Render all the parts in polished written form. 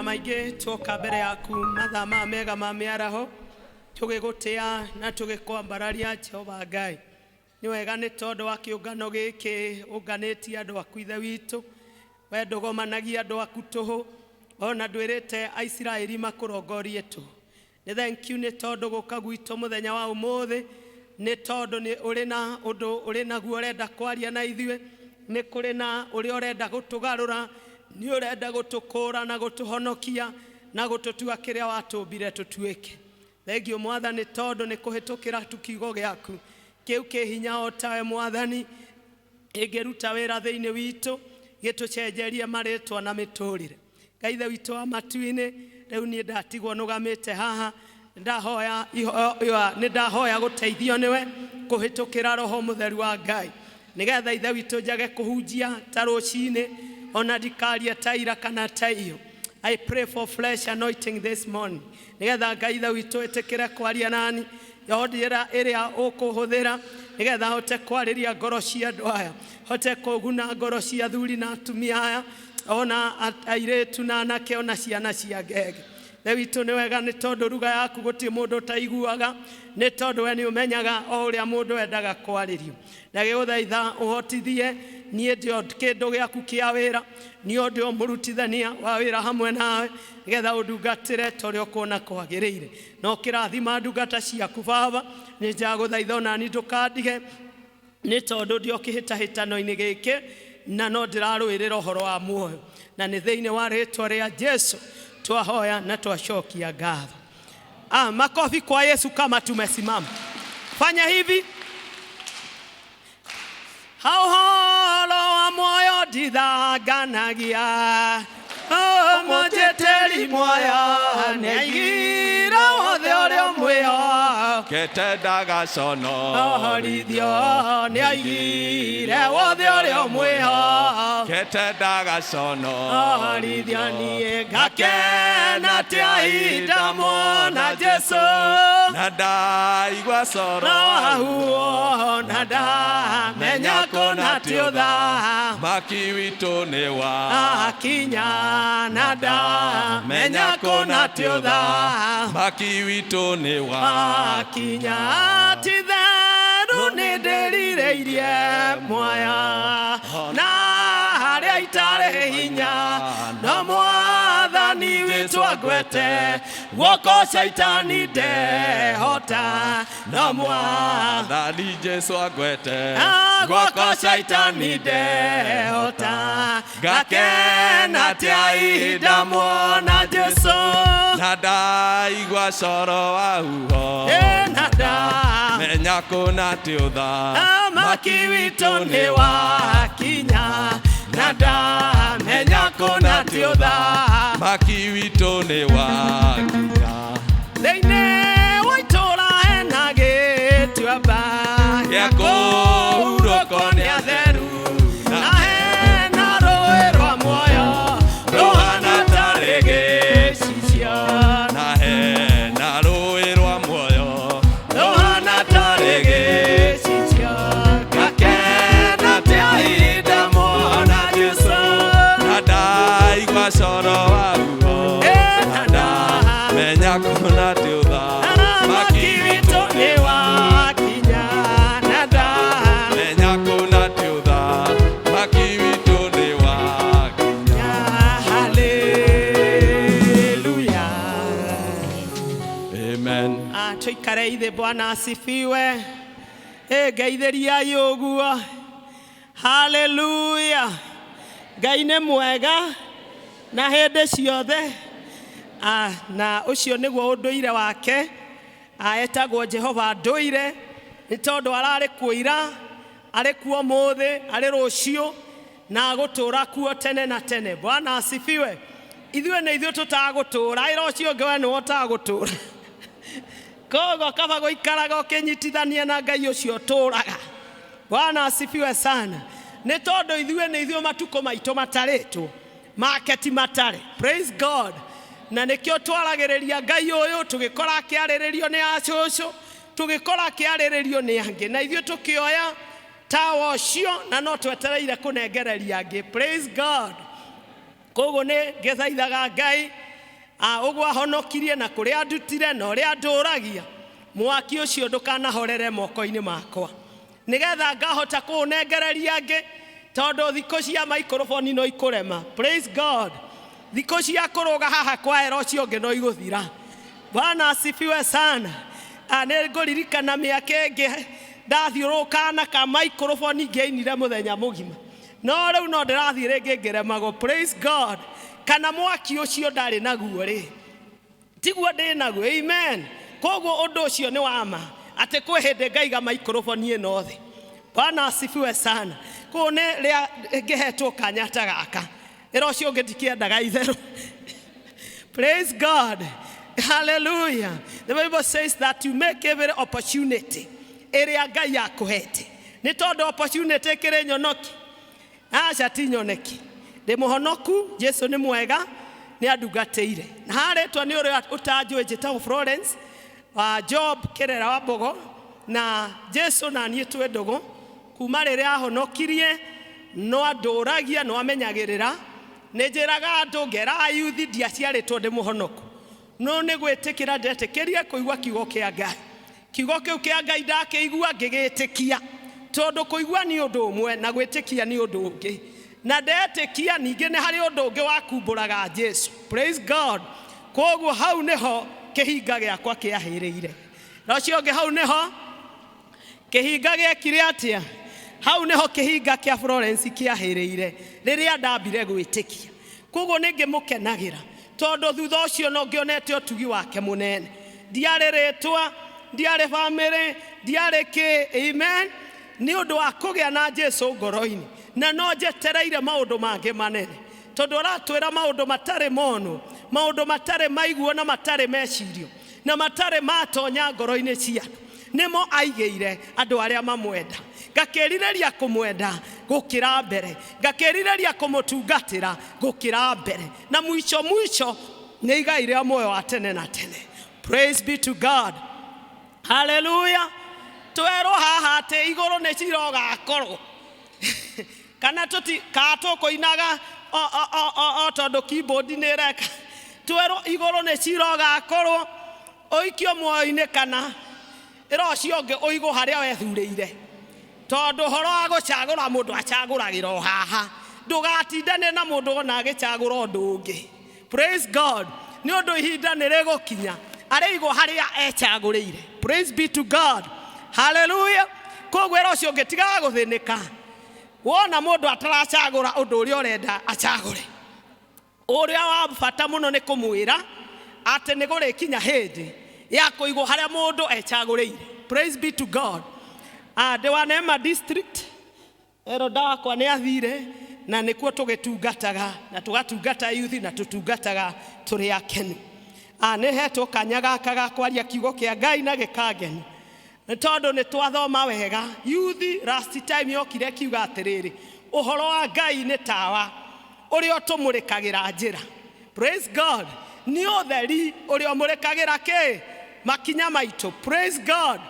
maingĩ tuoka mbere yaku mathaa maya mega ma mĩaraho, tũgĩgũtĩa na tũgĩkwambararia Jehova Ngai. Nĩ wega nĩ tondũ wa kĩũngano gĩkĩ ũnganĩtie andũ aku Ithe witũ. We ndũgomanagia andũ aku tũhũ, ona ndwĩrĩte Aisiraeli makũrongorie tũhũ. Nĩ thank you nĩ tondũ gũka gwitũ mũthenya wa ũmũthĩ, nĩ tondũ nĩ ũrĩ na ũndũ ũrĩ naguo ũrenda kwaria na ithuĩ, nĩ kũrĩ na ũrĩa ũrenda gũtũgarũra, nĩ ũrenda gũtũkũra na gũtũhonokia na gũtũtua kĩrĩa watũmbire tũtuĩke. Thengiũ Mwathani tondũ nĩ kũhĩtũkĩra tu kiugo gĩaku kĩu kĩ hinya o tawe Mwathani, ĩngĩruta wĩra thĩinĩ witũ gĩtũcenjerie marĩtwa na mĩtũrĩre. Ngai Ithe witũ wa matu-inĩ, rĩu niĩ ndatigwo nũgamĩte haha, ndahoya nĩ ndahoya gũteithio nĩwe kũhĩtũkĩra Roho Mũtheru wa Ngai, nĩgetha Ithe witũ njage kũhunjia ta rũcinĩ, ona ndikarie ta ira kana ta iyo. I pray for fresh anointing this morning, nĩgetha Ngai Ithe witũ ĩtĩkĩre kwaria nani yo njĩra ĩrĩa ũkũhũthĩra, nĩgetha hote kwarĩria ngoro cia andũ aya, hote kũguna ngoro cia athuri na atumia aya, ona airĩtu na anake, ona ciana cia ngenge. Ithe witũ nĩ wega nĩ tondũ ruga yaku gũtirĩ mũndũ ũtaiguaga, nĩ tondũ we nĩ ũmenyaga o ũrĩa mũndũ endaga kwarĩrio. Ndagĩgũthaitha ũhotithie niĩ ndĩ o kĩndũ gĩaku kĩa wĩra, niĩ o ndĩ o mũrutithania wa wĩra hamwe nawe, nĩgetha ũndungatĩre ta ũrĩa ũkuona kwagĩrĩire. Na ũkĩrathima ndungata ciaku Baba, nĩ ndagũthaitha onani ndũkandige, nĩ tondũ ndĩ o kĩhĩtahĩtano-inĩ gĩkĩ na no ndĩrarũĩrĩra ũhoro wa muoyo. Na nĩ thĩinĩ wa rĩtwa rĩa Jesu twahoya na twacokia ngatho. Makofi kwa Yesu kama tumesimama. Fanya hivi. Ha ũhoro wa muoyo ndithanganagia, mũnjĩtĩri muoyo nĩaigire wothe ũrĩa ũmwĩho Kete ndagaconorithio nĩaigire wothe ũrĩa ũmwĩho Kete ndagaconorithio orithio niĩ ngakena tia ihinda muona Jesu na ndaigua coro wahuo na ndamenya kũna ti ũtha maki witũ nĩ wa akinya na ndamenya kũna ti ũtha maki witũ nĩ wa akinya ti therũ nĩ ndĩrirĩirie mwaya na harĩa itarĩ hinya no Mwathani witũ angwete guoko caitani ndehota no Mwathani Jesu angwete guoko caitani ndehota ngakena tia ihinda muona Jesu na ndaigua coro wa huho na ndamenya kũna ti ũtha maki witũ nĩ wakinya na ndamenya kũna ti ũtha maki witũ nĩ wakinya thĩinĩ wa itũũra hena gĩtuamba gĩa kũhurũkwo nĩ atheru na hena rũĩ rwa muoyo rũhana tarĩ gĩcicio na hena rũĩ rwa muoyo rũhana tarĩ gĩcicio ngakena tia ihinda muona Jesu na ndaigua coro wa huho na ndamenya kũna ti ũtha maki witũ nĩ wakinya na ndamenya kũna ti ũtha maki witũ nĩ wakinya. Haleluya. Amen. Tuikare ithe. Bwana asifiwe. Ngeithĩriai ũguo. Haleluya. Ngai nĩ mwega na hĩndĩ ciothe. Na ũcio nĩguo ũndũire wake. Etagwo Jehova ndũire nĩ tondũ ararĩ kuo ira, arĩ kuo ũmũthĩ, arĩ rũciũ na agũtũũra kuo tene na tene. Bwana asifiwe. Ithuĩ nĩ ithuĩ tũtagũtũũra, ĩra ũcio ũngĩ we nĩwe ũtagũtũũra. Koguo kaba gũikaraga ũkĩnyitithania na Ngai ũcio ũtũũraga. Bwana asifiwe sana. Nĩ tondũ ithuĩ nĩ ithuĩ matukũ maitũ matarĩtwo, make ti matare. Praise God. Na nĩkĩo twaragĩrĩria Ngai ũyũ tũgĩkora akĩarĩrĩrio nĩ acũcũ, tũgĩkora akĩarĩrĩrio nĩ angĩ, na ithuĩ tũkĩoya tawa ũcio na no twetereire kũnengereria angĩ. Praise God. Koguo nĩ ngĩthaithaga Ngai Ũguo ahonokirie na kũrĩa andutire na ũrĩa andũragia, mwaki ũcio ndũkanahorere moko-inĩ makwa, nĩgetha ngahota kũũnengereria angĩ, tondũ thikũ cia maikroboni no ikũrema. Praise God. Thikũ cia kũrũga haha kwa era ũcio ũngĩ no igũthira. Bwana asifiwe sana. Nĩ ngũririkana mĩaka ĩngĩ ndathiũrũrũkaga na ka maikroboni ngĩinire mũthenya mũgima, no rĩu no ndĩrathiĩ rĩngĩ ngĩremagwo. Praise God. Kana mwaki ũcio ndarĩ naguo rĩ, tiguo ndĩ naguo. Amen. Koguo ũndũ ũcio nĩ wa ma atĩ kwĩ hĩndĩ ngaiga maikroboni ĩno thĩ. Bwana asifiwe sana. Koguo nĩ rĩa ngĩhetwo kanya ta gaka, ĩra ũcio ũngĩ ndikĩendaga itherũ. Praise God. Hallelujah. The Bible says that you make every opportunity ĩrĩa Ngai akũhete. Nĩ tondũ opportunity ĩkĩrĩ nyonoki. Aca ti nyoneki. Ndĩ mũhonoku, Jesu nĩ mwega, nĩ andungatĩire. Na harĩtwa nĩ ũrĩa ũtanjũĩ, njĩtagwo Florence wa Job Kĩrera wa Mbogo, na Jesu na niĩ twĩ ndũgũ kuma rĩrĩa ahonokirie, no andũragia, no amenyagĩrĩra. Nĩ njĩraga andũ ngera ayuthi ndiaciarĩtwo ndĩ mũhonoku, no nĩ gwĩtĩkĩra ndetĩkĩrie kũigua kiugo kĩa Ngai. Kiugo kĩu kĩa Ngai ndakĩigua ngĩgĩtĩkia, tondũ kũigua nĩ ũndũ ũmwe na gwĩtĩkia nĩ ũndũ ũngĩ. Na ndetĩkia ningĩ nĩ harĩ ũndũ ũngĩ wakumbũraga Jesu. Praise God. Koguo hau nĩho kĩhinga gĩakwa kĩahĩrĩire. Na ũcio ũngĩ hau nĩho kĩhinga gĩekire atĩa? Hau nĩho kĩhinga kĩa Florence kĩahĩrĩire rĩrĩa ndambire gwĩtĩkia. Koguo nĩ ngĩmũkenagĩra, tondũ thutha ũcio no ngĩonete ũtugi wake mũnene. Ndiarĩ rĩtwa, ndiarĩ bamĩrĩ, ndiarĩ kĩ. Amen. Nĩ ũndũ wa kũgĩa na Jesu ngoro-inĩ, na no njetereire maũndũ mangĩ manene, tondũ aratwĩra maũndũ matarĩ monwo, maũndũ matarĩ maiguo na matarĩ mecirio, na matarĩ matonya ngoro-inĩ cia andũ, nĩmo aigĩire andũ arĩa mamwenda. Ngakĩrirĩria kũmwenda gũkĩra mbere, ngakĩrirĩria kũmũtungatĩra gũkĩra mbere, na mwisho mwisho nĩ igai rĩa muoyo wa tene na tene. Praise be to God. Hallelujah. Twerwo haha atĩ igũrũ nĩ cira ũgakorwo, kana tũti ka tũkũinaga o tondũ keyboard nĩ ĩreka. Twerwo igũrũ nĩ cira ũgakorwo, ũikio muoyo-inĩ kana ĩra ũcio ũngĩ ũigwo harĩa wethurĩire, tondũ ũhoro wa gũcagũra mũndũ acagũragĩra o haha. Ndũgatindane na mũndũ ona agĩcagũra ũndũ ũngĩ. Praise God. Nĩ ũndũ ihinda nĩ rĩgũkinya arĩigwo harĩa ecagũrĩire. Praise be to God. Hallelujah. Koguo ĩra ũcio ũngĩ tigaga gũthĩnĩka wona mũndũ ataracagũra ũndũ ũrĩa ũrenda acagũre. Ũrĩa wa bata mũno nĩ kũmwĩra atĩ nĩ gũrĩkinya hĩndĩ ya kũigwo harĩa mũndũ ecagũrĩire. Praise be to God. Ndĩ wa Neema District. Eroda wakwa nĩ athire, na nĩkuo tũgĩtungataga na tũgatungata yuthi na tũtungataga tũrĩ akenu. Nĩ hetwo kanya gaka ga kwaria kiugo kĩa Ngai na gĩkangeni, nĩ tondũ nĩ twathoma wega. Yuthi last time yokire kiuga atĩrĩrĩ, ũhoro wa Ngai nĩ tawa ũrĩa ũtũmũrĩkagĩra njĩra. Praise God. Nĩ ũtheri ũrĩa ũmũrĩkagĩra kĩ makinya maitũ. Praise God.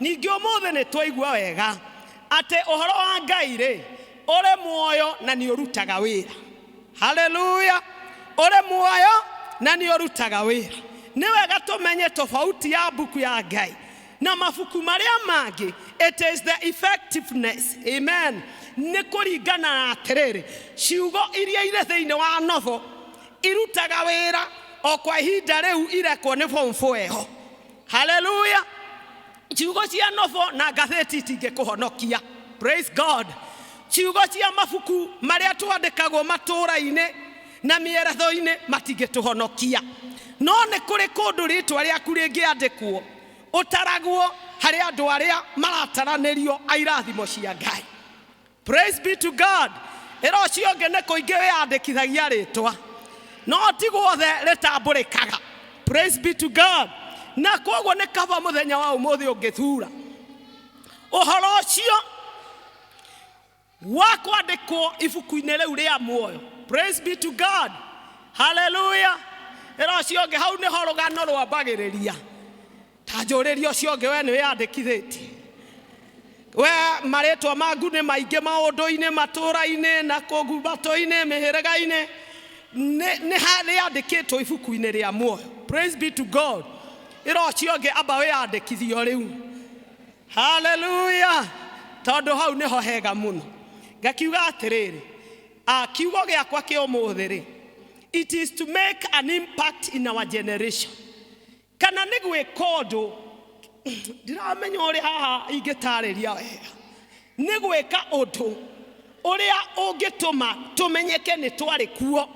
Ningĩ ũmũthĩ nĩ twaigua wega atĩ ũhoro wa Ngai rĩ ũrĩ muoyo na nĩ ũrutaga wĩra. Hallelujah. Ũrĩ muoyo na nĩ ũrutaga wĩra. Nĩ wega tũmenye tofauti ya mbuku ya Ngai na mabuku marĩa mangĩ. It is the effectiveness. Amen. Nĩ kũringana na atĩrĩrĩ, ciugo iria irĩ thĩinĩ wa novel irutaga wĩra o kwa ihinda rĩu irekwo nĩ form 4 ĩho. Hallelujah. Ciugo cia novel na ngathĩti itingĩkũhonokia. Praise God. Ciugo cia mabuku marĩa twandĩkagwo matũũra-inĩ na mĩeretho-inĩ matingĩtũhonokia. No nĩ kũrĩ kũndũ rĩtwa rĩaku rĩngĩandĩkwo, ũtaragwo harĩ andũ arĩa marataranĩrio a irathimo cia Ngai. Praise be to God. Ĩra ũcio ũngĩ nĩ kũingĩ wĩyandĩkithagia rĩtwa, no ti guothe rĩtambũrĩkaga. Praise be to God. Na koguo nĩ kaba mũthenya wa ũmũthĩ ũngĩthura ũhoro ũcio wa kwandĩkwo ibuku-inĩ rĩu rĩa muoyo. Praise be to God. Hallelujah. Ĩra ũcio ũngĩ hau nĩho rũgano rwambagĩrĩria. Ta njũrĩria ũcio ũngĩ, we nĩ wĩyandĩkithĩtie? We marĩtwa maku nĩ maingĩ maũndũ-inĩ, matũũra-inĩ na kũngu matũ-inĩ, mĩhĩrĩga-inĩ. Nĩ rĩandĩkĩtwo ibuku-inĩ rĩa muoyo. Praise be to God. Ĩra ũcio ũngĩ, amba wĩyandĩkithio rĩu. Haleluya! Tondũ hau nĩho hega mũno. Ngakiuga atĩrĩrĩ, kiugo gĩakwa kĩa ũmũthĩ rĩ, it is to make an impact in our generation, kana nĩ gwĩka ũndũ ndiramenya ũrĩa haha ingĩtarĩria wega, nĩ gwĩka ũndũ ũrĩa ũngĩtũma tũmenyeke nĩ twarĩ kuo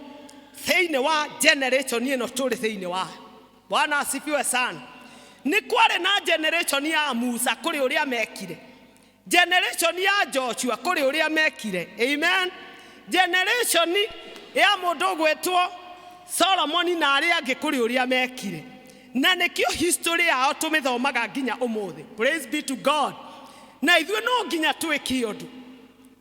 thĩinĩ wa generation ĩno tũrĩ thĩinĩ wayo. Bwana asifiwe sana. Nĩ kwarĩ na generation ya Musa, kũrĩ ũrĩa mekire; generation ya Joshua, kũrĩ ũrĩa mekire. Amen. Generation ya mũndũ ũgwĩtwo Solomoni na arĩa angĩ, kũrĩ ũrĩa mekire, na nĩkĩo history yao tũmĩthomaga nginya ũmũthĩ. Praise be to God. Na ithuĩ no nginya twĩke ũndũ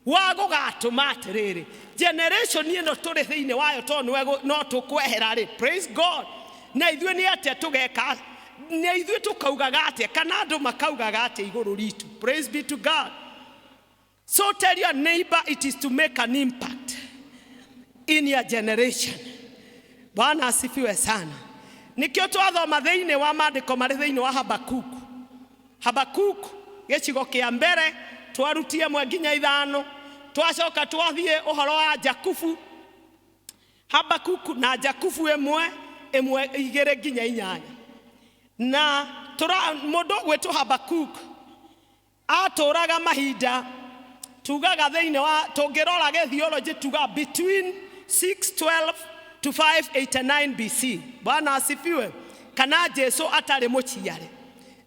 wa gũgatũma atĩrĩrĩ, generation ĩno tũrĩ thĩinĩ wayo, tondũ nĩwe no tũkwehera rĩ. Praise God. Na ithuĩ nĩ atĩa tũgeka? Nĩ ithuĩ tũkaugaga atĩa, kana andũ makaugaga atĩa igũrũ ritũ? Praise be to God. So tell your neighbor, it is to make an impact in your generation. Bwana asifiwe sana. Nĩkĩo twathoma thĩinĩ wa maandĩko marĩ thĩinĩ wa Habakuku, Habakuku gĩcigo kĩa mbere, twarutie 1 nginya 5, twacoka twathiĩ ũhoro wa Jakubu, Habakuku na Jakubu 1:1, 2 nginya 8. Na mũndũ ũgwĩtwo Habakuku atũraga mahinda tugaga thĩinĩ wa, tũngĩrora gĩthiologĩ, tuga between 612 to 589 BC. Bwana asifiwe. Kana Jesu atarĩ mũciare.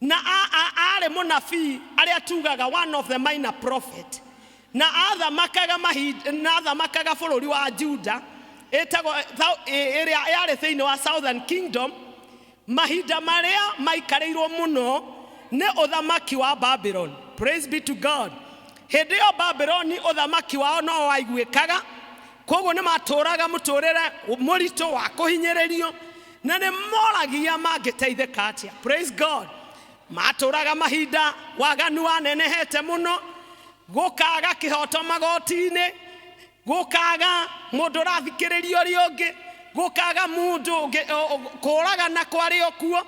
Na arĩ mũnabii arĩa tugaga one of the minor prophet, na athamakaga mahinda, na athamakaga bũrũri wa Juda ĩtagwo ĩrĩa yarĩ thĩinĩ wa Southern Kingdom, mahinda marĩa maikarĩirwo mũno nĩ ũthamaki wa Babylon. Praise be to God. Hĩndĩ ĩyo Babyloni ũthamaki wao no waiguĩkaga, koguo nĩ matũraga mũtũrĩre mũritũ wa kũhinyĩrĩrio, na nĩ moragia mangĩteithĩka atĩa. Praise God. Matũraga mahinda waganu wanenehete mũno, gũkaga kĩhoto magoti-inĩ, gũkaga mũndũ ũrathikĩrĩria ũrĩa ũngĩ, gũkaga mũndũ kũragana kwarĩ o kuo,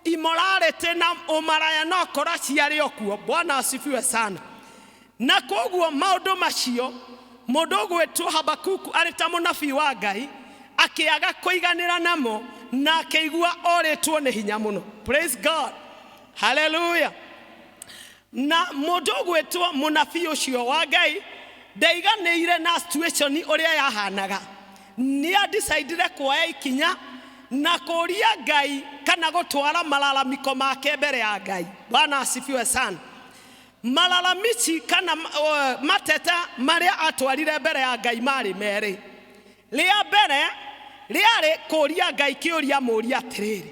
immorality na ũmaraya no kora ciarĩ o kuo. Bwana asifiwe sana. Na koguo maũndũ macio, mũndũ ũgwĩtwo Habakuku arĩ ta mũnabii wa Ngai akĩaga kũiganĩra namo na akĩigua orĩtwo nĩ hinya mũno. Praise God. Haleluya. Na mũndũ ũgwĩtwo mũnabii ũcio wa Ngai ndaiganĩire na situation ũrĩa yahanaga. Nĩ adecidire kuoya ikinya na kũria Ngai, kana gũtwara malalamiko make mbere ya Ngai. Bwana asifiwe sana. Malalamici kana mateta marĩa atwarire mbere ya Ngai marĩ merĩ. Rĩa mbere rĩarĩ kũria Ngai kĩũria, mũria atĩrĩrĩ,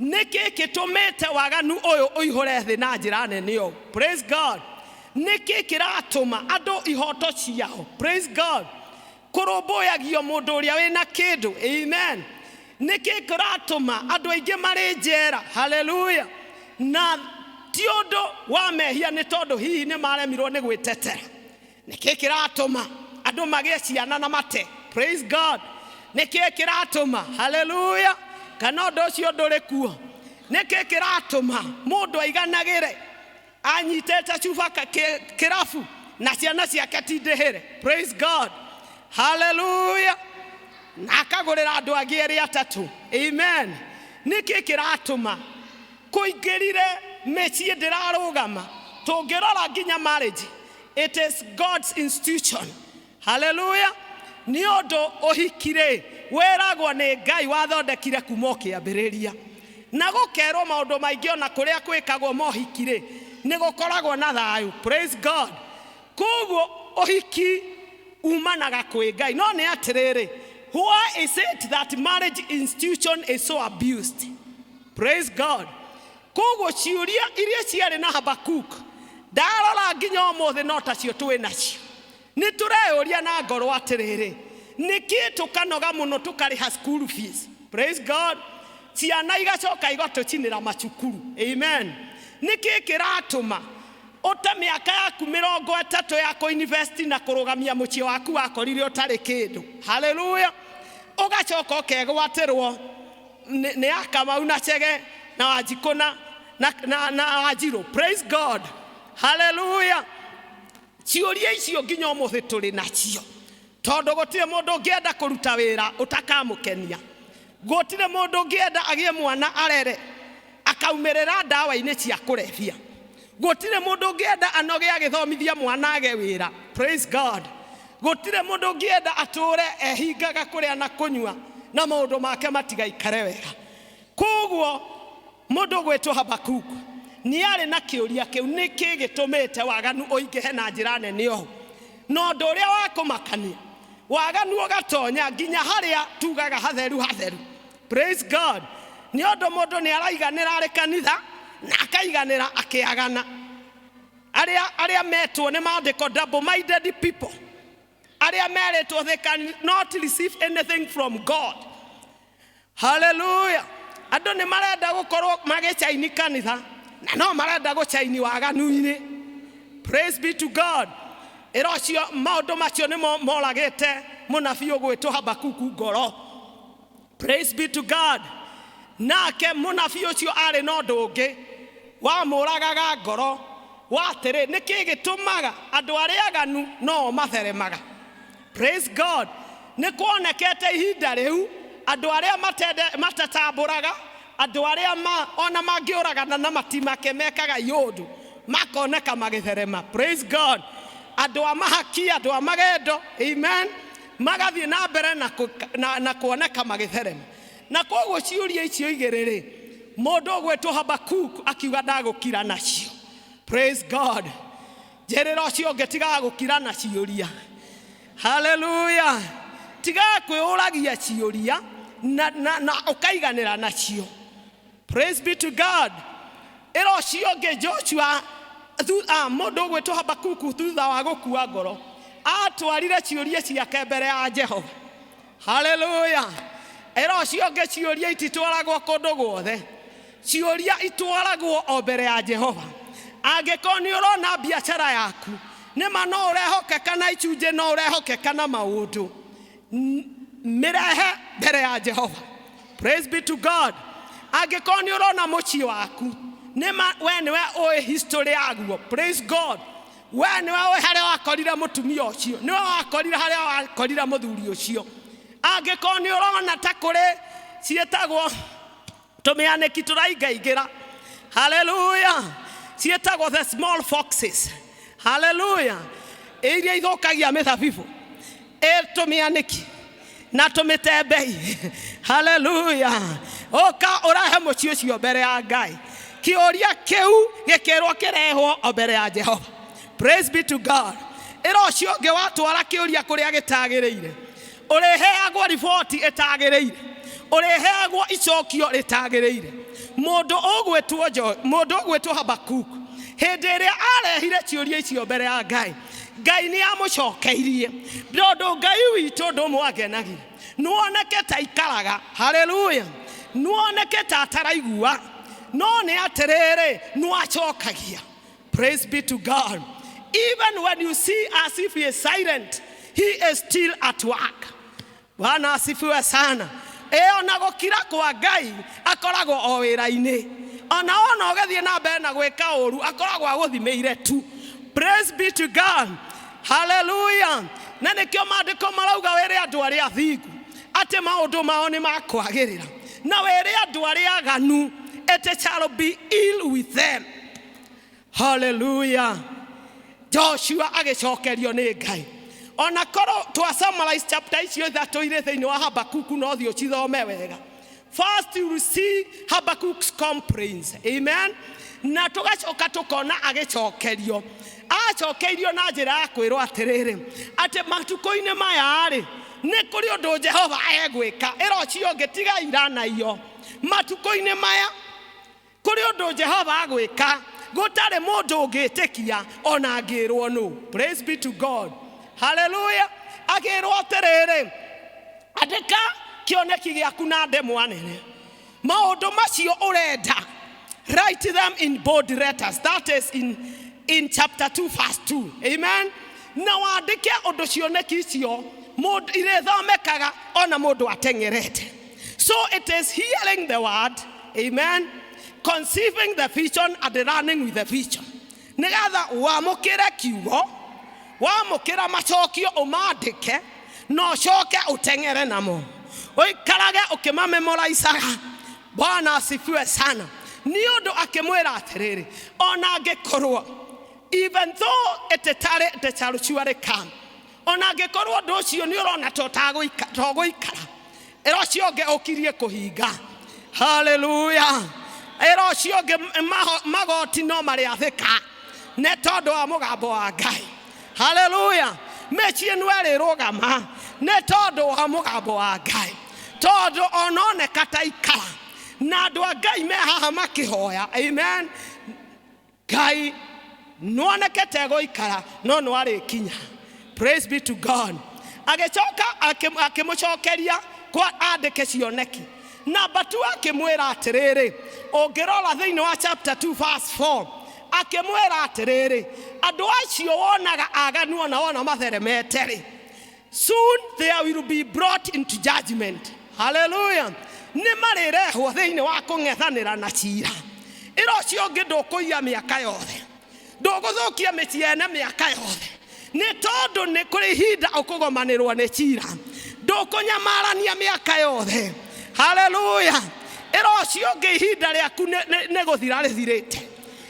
nĩkĩ gĩtũmĩte waganu ũyũ ũihũre thĩ na njĩra nene ũũ? Praise God. Nĩkĩ kĩratũma andũ ihoto ciao, praise God, kũrũmbũyagio mũndũ ũrĩa wĩna kĩndũ? Amen. Nĩkĩ kĩratũma andũ aingĩ marĩ njera? Haleluya. Na ti ũndũ wa mehia, nĩ tondũ hihi nĩ maremirwo nĩ gwĩtetera. Nĩkĩ kĩratũma andũ magĩe ciana na mate? Praise God. Nĩkĩ kĩratũma, haleluya, kana ũndũ ũcio ndũrĩ kuo? Nĩkĩ kĩratũma mũndũ aiganagĩre anyitĩte cuba kĩrabu na ciana ciake ti ndĩhĩre? Praise God. Haleluya. Na akagũrĩra andũ angĩ erĩ atatũ. Amen. Nĩkĩ kĩratũma kũingĩrire mĩciĩ ndĩrarũgama? Tũngĩrora nginya marriage, it is God's institution. Haleluya. Nĩ ũndũ ũhiki-rĩ, wĩragwo nĩ Ngai wathondekire kuma o kĩambĩrĩria, na gũkerwo maũndũ maingĩ, ona kũrĩa kwĩkagwo mohiki-rĩ, nĩ gũkoragwo na thayũ. Praise God. Koguo ũhiki umanaga kwĩ Ngai. No nĩ atĩrĩrĩ, why is it that marriage institution is so abused? Praise God. Koguo ciũria iria ciarĩ na Habakuk, ndarora nginya ũmũthĩ no tacio twĩ nacio. Nĩ tũreyũria na ngoro atĩrĩrĩ, nĩkĩ tũkanoga mũno tũkarĩha school fees, praise God, ciana igacoka igatũcinĩra macukuru? Amen. Nĩkĩ kĩratũma ũte mĩaka yaku 30 ya kũinvest na kũrũgamia mũciĩ waku wakorire ũtarĩ kĩndũ? Haleluya. Ũgacoka ũkegwatĩrwo nĩ akamau na Chege na Wanjikũ na Wanjirũ. Praise God, hallelujah. Ciũria icio nginya ũmũthĩ tũrĩ nacio, tondũ gũtirĩ mũndũ ũngĩenda kũruta wĩra ũtakamũkenia, gũtirĩ mũndũ ũngĩenda agĩe mwana arere akaumĩrĩra ndawa-inĩ cia kũrebia, gũtirĩ mũndũ ũngĩenda anoge agĩthomithia mwana age wĩra. Praise God. Gũtirĩ mũndũ ũngĩenda atũre ehingaga kũrĩa na kũnyua na maũndũ make matigaikare wega. Koguo mũndũ ũgwĩtwo Habakuku nĩ arĩ na kĩũria kĩu, nĩkĩ gĩtũmĩte waganu ũingĩhe na njĩra nene ũũ? Na ũndũ ũrĩa wa kũmakania, waganu ũgatonya nginya harĩa tugaga hatheru hatheru. Praise God. Nĩ ũndũ mũndũ nĩ araiganĩra arĩ kanitha na akaiganĩra akĩagana. Arĩa metwo nĩ maandĩko double minded people, arĩa merĩtwo they cannot receive anything from God. Hallelujah. Andũ nĩ marenda gũkorwo magĩcaini kanitha na no marenda gũcaini waganu-inĩ. Praise be to God. Ĩra ũcio maũndũ macio nĩmo moragĩte mũnabii ũgwĩtwo Habakuku ngoro. Praise be to God. Nake mũnabii ũcio arĩ na ũndũ ũngĩ wamũragaga ngoro wa atĩrĩ, nĩkĩ gĩtũmaga andũ arĩa aganu no matheremaga? Praise God. Nĩ kuonekete ihinda rĩu andũ arĩa matatambũraga, andũ arĩa ona mangĩũragana na matimake mekaga iũndũ makoneka magĩtherema. Praise God. Andũ a mahaki, andũ a magendo, amen, magathiĩ na mbere na kuoneka magĩtherema. Na koguo ciũria icio igĩrĩ rĩ, mũndũ ũgwĩtwo Habakuku akiuga ndagũkira nacio. Praise God. Njĩrĩra ũcio ũngĩ, tigaga gũkira na ciũria. Hallelujah. Tigaga kwĩũragia ciũria na ũkaiganĩra nacio. Praise be to God. Ĩra ũcio ũngĩ, Joshua, mũndũ ũgwĩtwo Habakuku thutha wa gũkua ngoro atwarire ciũria ciake mbere ya Jehova. Hallelujah. Ĩra ũcio ũngĩ, ciũria ititwaragwo kũndũ guothe, ciũria itwaragwo o mbere ya Jehova. Angĩkorwo nĩ ũrona biacara yaku nĩma no ũrehokeka na icunjĩ, no ũrehokeka na maũndũ, mĩrehe mbere ya Jehova. Praise be to God. Angĩkorwo nĩ ũrona mũciĩ waku nĩma we nĩwe ũĩ history yaguo, praise God, we nĩwe ũĩ harĩa wakorire mũtumia ũcio, nĩwe wakorire harĩa wakorire mũthuri ũcio. Angĩkorwo nĩ ũrona ta kũrĩ ciĩtagwo tũmĩanĩki tũraingaingĩra, hallelujah, ciĩtagwo the small foxes, hallelujah, iria ithũkagia mĩthabibũ, ĩ tũmĩanĩki na tũmĩtembei, hallelujah, ũka ũrehe mũciĩ ũcio mbere ya Ngai. Kĩũria kĩu gĩkĩrwo kĩrehwo o mbere ya Jehova. Praise be to God. Ĩra ũcio ũngĩ, watwara kĩũria kũrĩa gĩtagĩrĩire, ũrĩheagwo riboti ĩtagĩrĩire, ũrĩheagwo icokio rĩtagĩrĩire. Mũndũ ũgwĩtwo Habakuku hĩndĩ ĩrĩa arehire ciũria icio mbere ya Ngai, Ngai nĩ amũcokeirie, tondũ Ngai witũ ndũmwangenagia. Nĩwoneke ta ikaraga, haleluya, nĩwoneke ta ataraigua, no nĩ atĩrĩrĩ, nĩwacokagia. Praise be to God. Even when you see as if he is silent, he is still at work. Bwana asifiwe sana. Ĩyo na gũkira kwa Ngai akoragwo o wĩra-inĩ. Ona wona ũgĩthiĩ na mbere na gwĩka ũru, akoragwo agũthimĩire tu. Praise be to God. Hallelujah. Na nĩkĩo maandĩko marauga wĩre andũ arĩa athingu atĩ maũndũ mao nĩ makwagĩrĩra, na wĩre andũ arĩa aganu it shall be ill with them. Hallelujah. Joshua agĩcokerio nĩ Ngai. Ona korwo twa summarize chapter icio ithatũ irĩ thĩinĩ wa Habakuku, no thiĩ ũcithome wega. First you will see Habakkuk's complaints. Amen. Na tũgacoka tũkona agĩcokerio. Acokeirio na njĩra ya kwĩrwo atĩrĩrĩ, atĩ matukũ-inĩ maya rĩ, nĩ kũrĩ ũndũ Jehova egwĩka. Ĩra ũcio ũngĩ, tiga iranaiyo. Matukũ-inĩ maya kũrĩ ũndũ Jehova agwĩka gũtarĩ mũndũ ũngĩtĩkia ona angĩrwo nũ. Praise be to God. Hallelujah. Akĩrwo atĩrĩrĩ, andĩka kĩoneki gĩaku na ndemwa nene, maũndũ macio ũrenda, write them in bold letters. That is in chapter 2 verse 2. Amen. Na wandĩke ũndũ cioneki icio Mũndũ irĩthomekaga ona mũndũ ateng'erete. So it is hearing the word, amen, conceiving the vision and running with the vision. Nĩgetha wamũkĩre kiugo, wamũkĩra macokio ũmandĩke na ũcoke ũteng'ere namo, ũikarage ũkĩmamemoraicaga. Bwana asifiwe sana. Nĩ ũndũ akĩmwĩra atĩrĩrĩ, ona angĩkorwo, even though it tarĩ it shall surely come, ona angĩkorwo ũndũ ũcio nĩ ũrona ta ũgũikara, ĩra ũcio ũngĩ ũkirie kũhinga. Haleluya. Ĩra ũcio ũngĩ magoti no marĩathĩka nĩ tondũ wa mũgambo wa Ngai. Haleluya. Mĩciĩ no ĩrĩrũgama nĩ tondũ wa mũgambo wa Ngai, tondũ ononeka ta ikara na andũ a Ngai me haha makĩhoya, amen, Ngai nĩwoneke tegũikara no nĩwarĩkinya. Praise be to God. Agĩcoka akĩmũcokeria kwa andĩke cioneki. Namba 2 akĩmwĩra atĩrĩrĩ, ũngĩrora thĩinĩ wa chapter 2 verse 4, akĩmwĩra atĩrĩrĩ, andũ acio wonaga aganu ona wona matheremete-rĩ, soon they will be brought into judgment. Hallelujah. Nĩ marĩrehwo thĩinĩ wa kũng'ethanĩra na cira. Ĩra ũcio ũngĩ ndũkũiya mĩaka yothe, ndũgũthũkia mĩciĩ ene mĩaka yothe, nĩ tondũ nĩ kũrĩ ihinda ũkũgomanĩrwo nĩ cira, ndũkũnyamarania mĩaka yothe. Hallelujah. Ĩra ũcio ũngĩ ihinda rĩaku nĩ gũthira rĩthirĩte.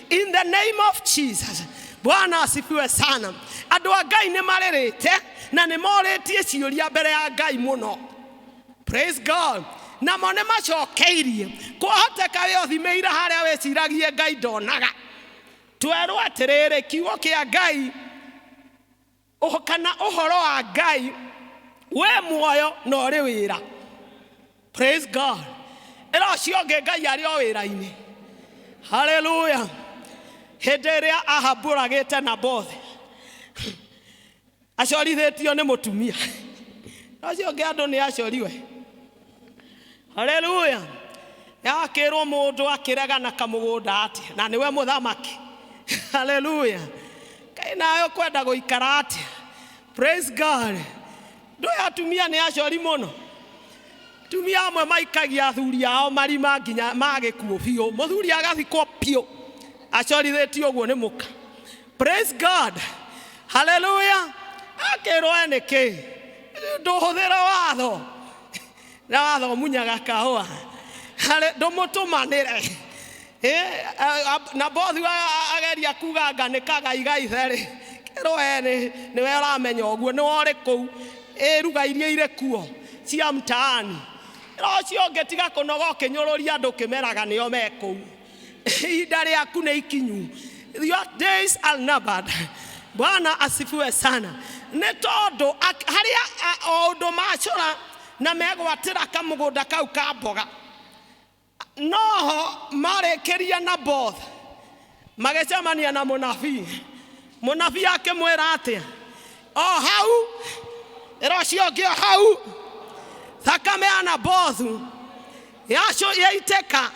In the name of Jesus. Bwana asifiwe sana. Andũ a Ngai nĩ marĩrĩte na nĩ morĩtie ciũria mbere ya Ngai mũno. Praise God. Namo nĩ macokeirie. Kwahoteka wĩ ũthimĩire harĩa wĩciragie Ngai ndonaga. Twerwo atĩrĩrĩ, kiugo kĩa Ngai kana ũhoro wa Ngai wĩ muoyo na ũrĩ wĩra. Praise God. Ĩra ũcio ũngĩ Ngai arĩ o wĩra-inĩ. Hallelujah. Hĩndĩ ĩrĩa Ahabu oragĩte Naboth, acorithĩtio nĩ mũtumia. Ũcio ũngĩ andũ nĩ acoriwe. Hallelujah. Yakĩrwo mũndũ akĩrega na kamũgũnda atĩa, na nĩwe mũthamaki. Hallelujah. Kaĩ nawe ũkwenda gũikara atĩa? Praise God. Ndũĩ atumia nĩ acori mũno. Atumia amwe maikagia athuri ao marima nginya magĩkuo biũ, mũthuri agathikwo biũ acorithĩtio ũguo nĩ mũka. Praise God. Hallelujah. Akĩrwo we nĩkĩ ndũhũthĩra watho na watho ũmunyaga kahũa, ndũmũtũmanĩre. Na bothi ageria kuga anga nĩ kagaiga ithe-rĩ, kĩrwo we nĩwe ũramenya ũguo, nĩwe ũrĩ kũu, ĩruga iria irĩ kuo cia mtaani. Ĩra ũcio ũngĩ tiga kũnoga ũkĩnyũrũria andũ ũkĩmeraga nĩo me kũu. Ihinda rĩaku nĩ ikinyu. Your days are numbered. Bwana asifiwe sana. Nĩ tondũ harĩa o ũndũ macũra na megwatĩra kamũgũnda kau ka mboga, noho marĩkĩria na Naboth magĩcemania na mũnabii. Mũnabii akĩmwĩra atĩa? O hau, ĩra ũcio ũngĩ o hau, thakame ya Nabothu yaitĩka,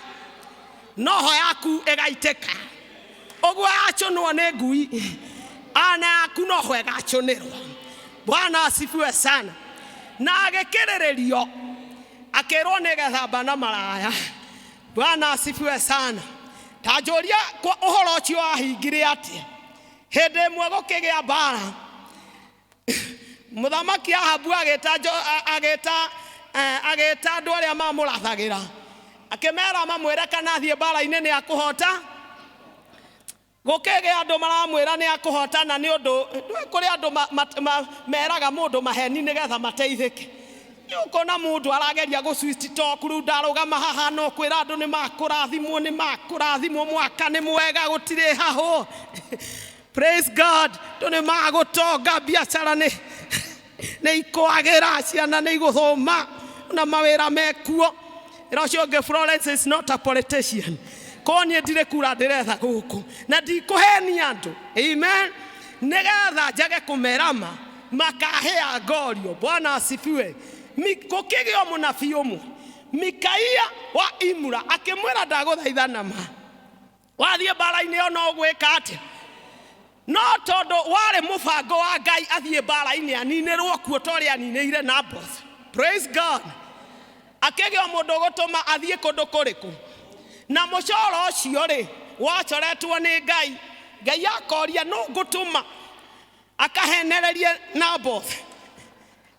noho yaku ĩgaitĩka. Ũguo yacũnwo nĩ ngui, ana yaku noho ĩgacũnĩrwo. Bwana asifiwe sana. Na agĩkĩrĩrĩrio akĩrwo nĩ gethamba na maraya. Bwana asifiwe sana. Ta njũria ũhoro ũcio wahingire atĩa? Hĩndĩ ĩmwe gũkĩgĩa mbara, mũthamaki Ahabu agĩta andũ arĩa mamũrathagĩra, akĩmera mamwĩre kana athiĩ mbara-inĩ nĩ akũhota. Gũkĩgĩa andũ maramwĩra nĩ akũhota, na nĩ ũndũ kũrĩ andũ meraga mũndũ maheni nĩgetha mateithĩke. Nĩ ũkona mũndũ arageria gũ switch talk, rĩu ndarũgama haha no kwĩra andũ nĩ makũrathimwo, nĩ makũrathimwo, mwaka nĩ mwega, gũtirĩ hahũ. Praise God. Andũ nĩ magũtonga, biacara nĩ ikwagĩra, ciana nĩ igũthoma na mawĩra mekuo. Ĩra ũcio ũngĩ, Florence is not a politician. Korwo niĩ ndirĩ kura ndĩretha gũkũ na ndikũhenia andũ, amen, nĩgetha njage kũmerama makahĩa ngorio. Bwana asifiwe. Gũkĩgĩa mũnabii ũmwe, Mikaia wa Imura, akĩmwĩra ndagũthaitha nama, wathiĩ mbara-inĩ ĩyo no ũgwĩka atĩa? No tondũ warĩ mũbango wa Ngai athiĩ mbara-inĩ aninĩrwo kuo ta ũrĩa aninĩire Naboth. Praise God. Akĩgĩa mũndũ ũgũtũma athiĩ kũndũ kũrĩkũ. Na mũcoro ũcio rĩ, wacoretwo nĩ Ngai. Ngai akoria nũ ngũtũma akahenererie Naboth.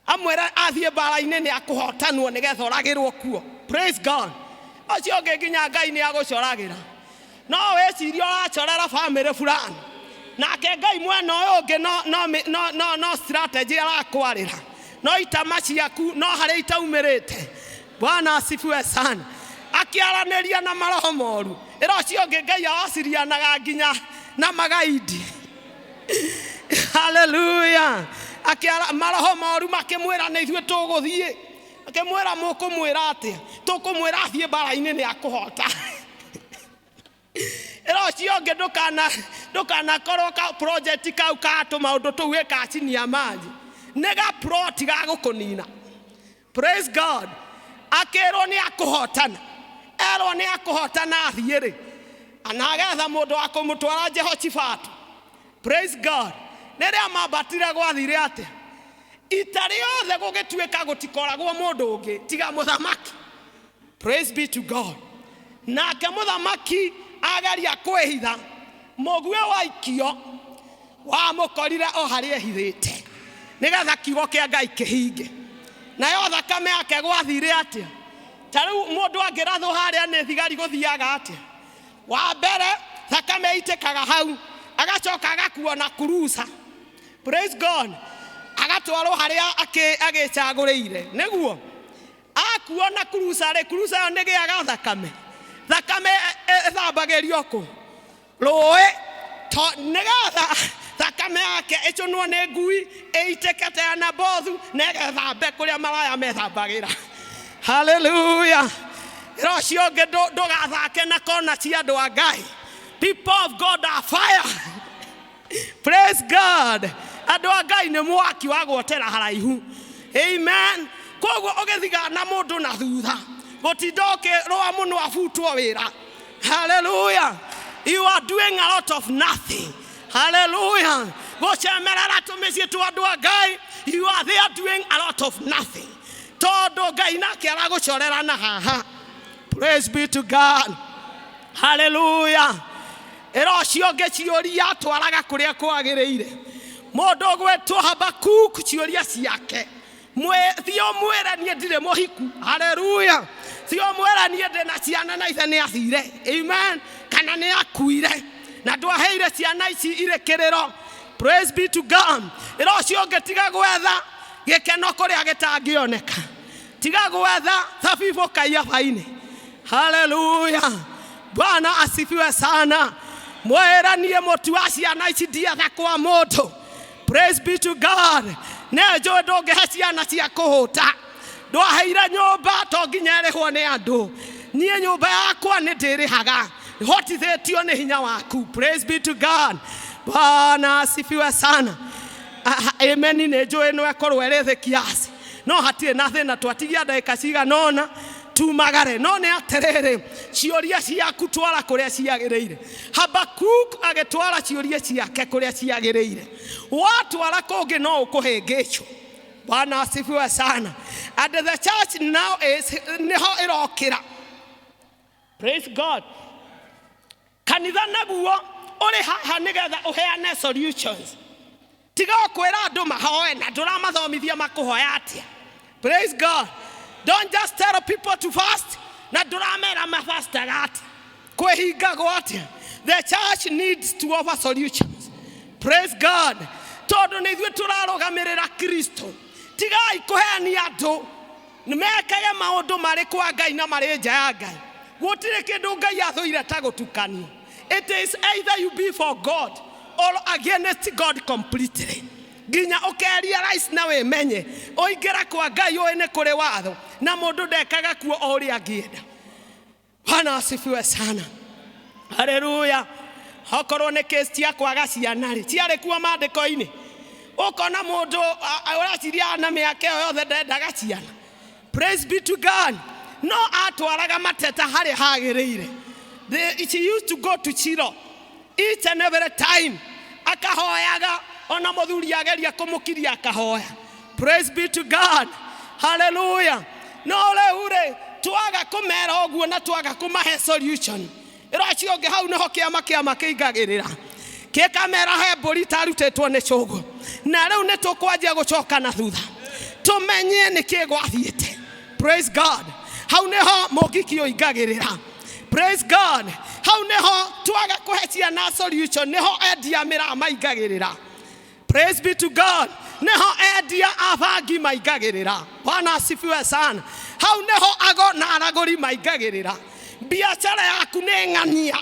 Amwĩre athiĩ mbara-inĩ nĩ akũhotanwo nĩgetha oragĩrwo kuo. Praise God. Ũcio ũngĩ nginya Ngai nĩ agũcoragĩra. No wĩcirie ũracorera bamĩrĩ fulani. Nake Ngai mwena ũyũ ũngĩ no, no, no, no, no strategy arakwarĩra. No itama ciaku no harĩa itaumĩrĩte. Bwana asifiwe sana. Akĩaranĩria na maroho moru. Ĩra ũcio ũngĩ Ngai awacirianaga nginya na magaidi. Haleluya. Akĩara maroho moru makĩmwĩra nĩ ithuĩ tũgũthiĩ. Akĩmwĩra mũkũmwĩra atĩa? Tũkũmwĩra athiĩ mbara-inĩ nĩ akũhota. Ĩra ũcio ũngĩ ndũkana ndũkanakorwo ka project kau ka tũmaũndũ tũu gĩkacinia maji. Nĩ ga plot ga gũkũnina. Praise God. Akĩrwo nĩ akũhotana. Erwo nĩ akũhotana athiĩ rĩ. Na agetha mũndũ wa kũmũtwara Jehoshafatu. Praise God. Rĩrĩa mambatire gwathire atĩa? Ita rĩothe gũgĩtuĩka gũtikoragwo mũndũ ũngĩ tiga mũthamaki. Praise be to God. Nake mũthamaki ageria kwĩhitha, mũguĩ waikio wamũkorire o harĩa ehithĩte, nĩgetha kiugo kĩa Ngai kĩhinge. Nayo thakame yake gwathire atĩa? Ta rĩu mũndũ angĩrathwo harĩa nĩ thigari gũthiaga atĩa? Wa mbere thakame ĩitĩkaga hau, agacoka agakuo na kuruca. Praise God. Agatwarwo harĩa agĩcagũrĩire. Nĩguo akuo na kuruca rĩ, kuruca ĩyo nĩgĩaga thakame. Thakame ĩthambagĩrio kũ? Rũĩ. Nĩgetha thakame yake ĩcũnwo nĩ ngui, ĩitĩke ta ya Nabothu, na ĩgethambe kũrĩa maraya methambagĩra. Hallelujah. Ĩra ũcio ũngĩ ndũgathake na kona cia andũ a Ngai. People of God are fire. Praise God. Andũ a Ngai nĩ mwaki wa gwotera haraihu. Amen. Koguo ũgĩthigana na mũndũ na thutha, gũtinda ũkĩrũa mũno abutwo wĩra. Hallelujah. You are doing a lot of nothing. Hallelujah. Gũcemerera tũmĩciĩ twa andũ a Ngai, you are there doing a lot of nothing. Tondũ Ngai nake aragũcorera na haha. Praise be to God. Hallelujah. Ĩra ũcio ũngĩ ciũria atwaraga kũrĩa kwagĩrĩire. Mũndũ ũgwĩtwo Habakuk ciũria ciake. Thiĩ ũmwĩre niĩ ndirĩ mũhiku. Hallelujah. Thiĩ ũmwĩre niĩ ndĩ na ciana na ithe nĩ athire. Amen. Kana nĩ akuire. Na ndwaheire ciana ici irĩ kĩrĩro. Praise be to God. Ĩra ũcio ũngĩ tiga gwetha gĩkeno kũrĩa gĩtangĩoneka. Tiga gwetha thabibũ kaiabainĩ. Hallelujah. Bwana asifiwe sana. Mwĩre niĩ mũtu wa ciana ici ndietha kwa mũndũ. Praise be to God. Nĩ njũĩ ndũngĩhe ciana cia kũhũta. Ndwaheire nyũmba to nginya ĩrĩhwo nĩ andũ. Niĩ nyũmba yakwa nĩ ndĩrĩhaga. Hotithĩtio nĩ hinya waku. Praise be to God. Bwana asifiwe sana. Amen. Nĩ njũĩ no ĩkorwo ĩrĩ thĩ kiasi. No hatirĩ na thĩna, twatigia ndagĩka cigana ũna tumagare. No nĩ atĩrĩrĩ, ciũria ciaku twara kũrĩa ciagĩrĩire. Habakuk agĩtwara ciũria ciake kũrĩa ciagĩrĩire. Watwara kũngĩ no ũkũhĩngĩcwo. Bwana asifiwe sana. And the church now is nĩho ĩrokĩra. Praise God. Kanitha naguo ũrĩ haha nĩgetha ũheane solutions. Tiga kwĩra andũ mahoe na ndũramathomithia makũhoya atĩa. Praise God. Don't just tell people to fast na ndũramera mafastaga atĩa. Kwĩhingagwo atĩa. The church needs to offer solutions. Praise God. Tondũ nĩ ithuĩ tũrarũgamĩrĩra Kristo. Tigai kũhenia andũ mekage maũndũ marĩ kwa Ngai na marĩ nja ya Ngai. Gũtirĩ kĩndũ Ngai athũire ta gũtukania. It is either you be for God or against God completely. Nginya ũkerealize na wĩmenye ũingĩra kwa Ngai ũĩ nĩ kũrĩ watho na mũndũ ndekaga kuo o ũrĩa angĩenda. Bwana asifiwe sana. Haleluya. Okorwo nĩ case cia kwaga ciana rĩ, ciarĩ kuo maandĩko-inĩ. Ũkona mũndũ ũraciria na mĩaka ĩyo yothe ndendaga ciana. Praise be to God. No atwaraga mateta harĩa hagĩrĩire. She used to go to Shiloh each and every time. Akahoyaga ona mũthuri ageria kũmũkiria akahoya. Praise be to God. Hallelujah. No rĩu rĩ, twaga kũmera ũguo na twaga kũmahe solution, ĩro ũcio ũngĩ hau nĩho kĩama kĩama kĩingagĩrĩra, kĩkamera he mbũri itarutĩtwo nĩ cũgũ. Na rĩu nĩ tũkwanjia gũcoka na thutha tũmenye nĩ kĩ gwathiĩte. Praise God. Hau nĩho mũngiki ũingagĩrĩra. Praise God. Hau nĩho twaga kũhe ciana solution, nĩho endia mĩraa maingagĩrĩra. Praise be to God. Nĩho endia a bangi maingagĩrĩra. Bwana asifiwe sana. Hau nĩho ago na aragũri maingagĩrĩra. Biacara yaku nĩ ng'ania,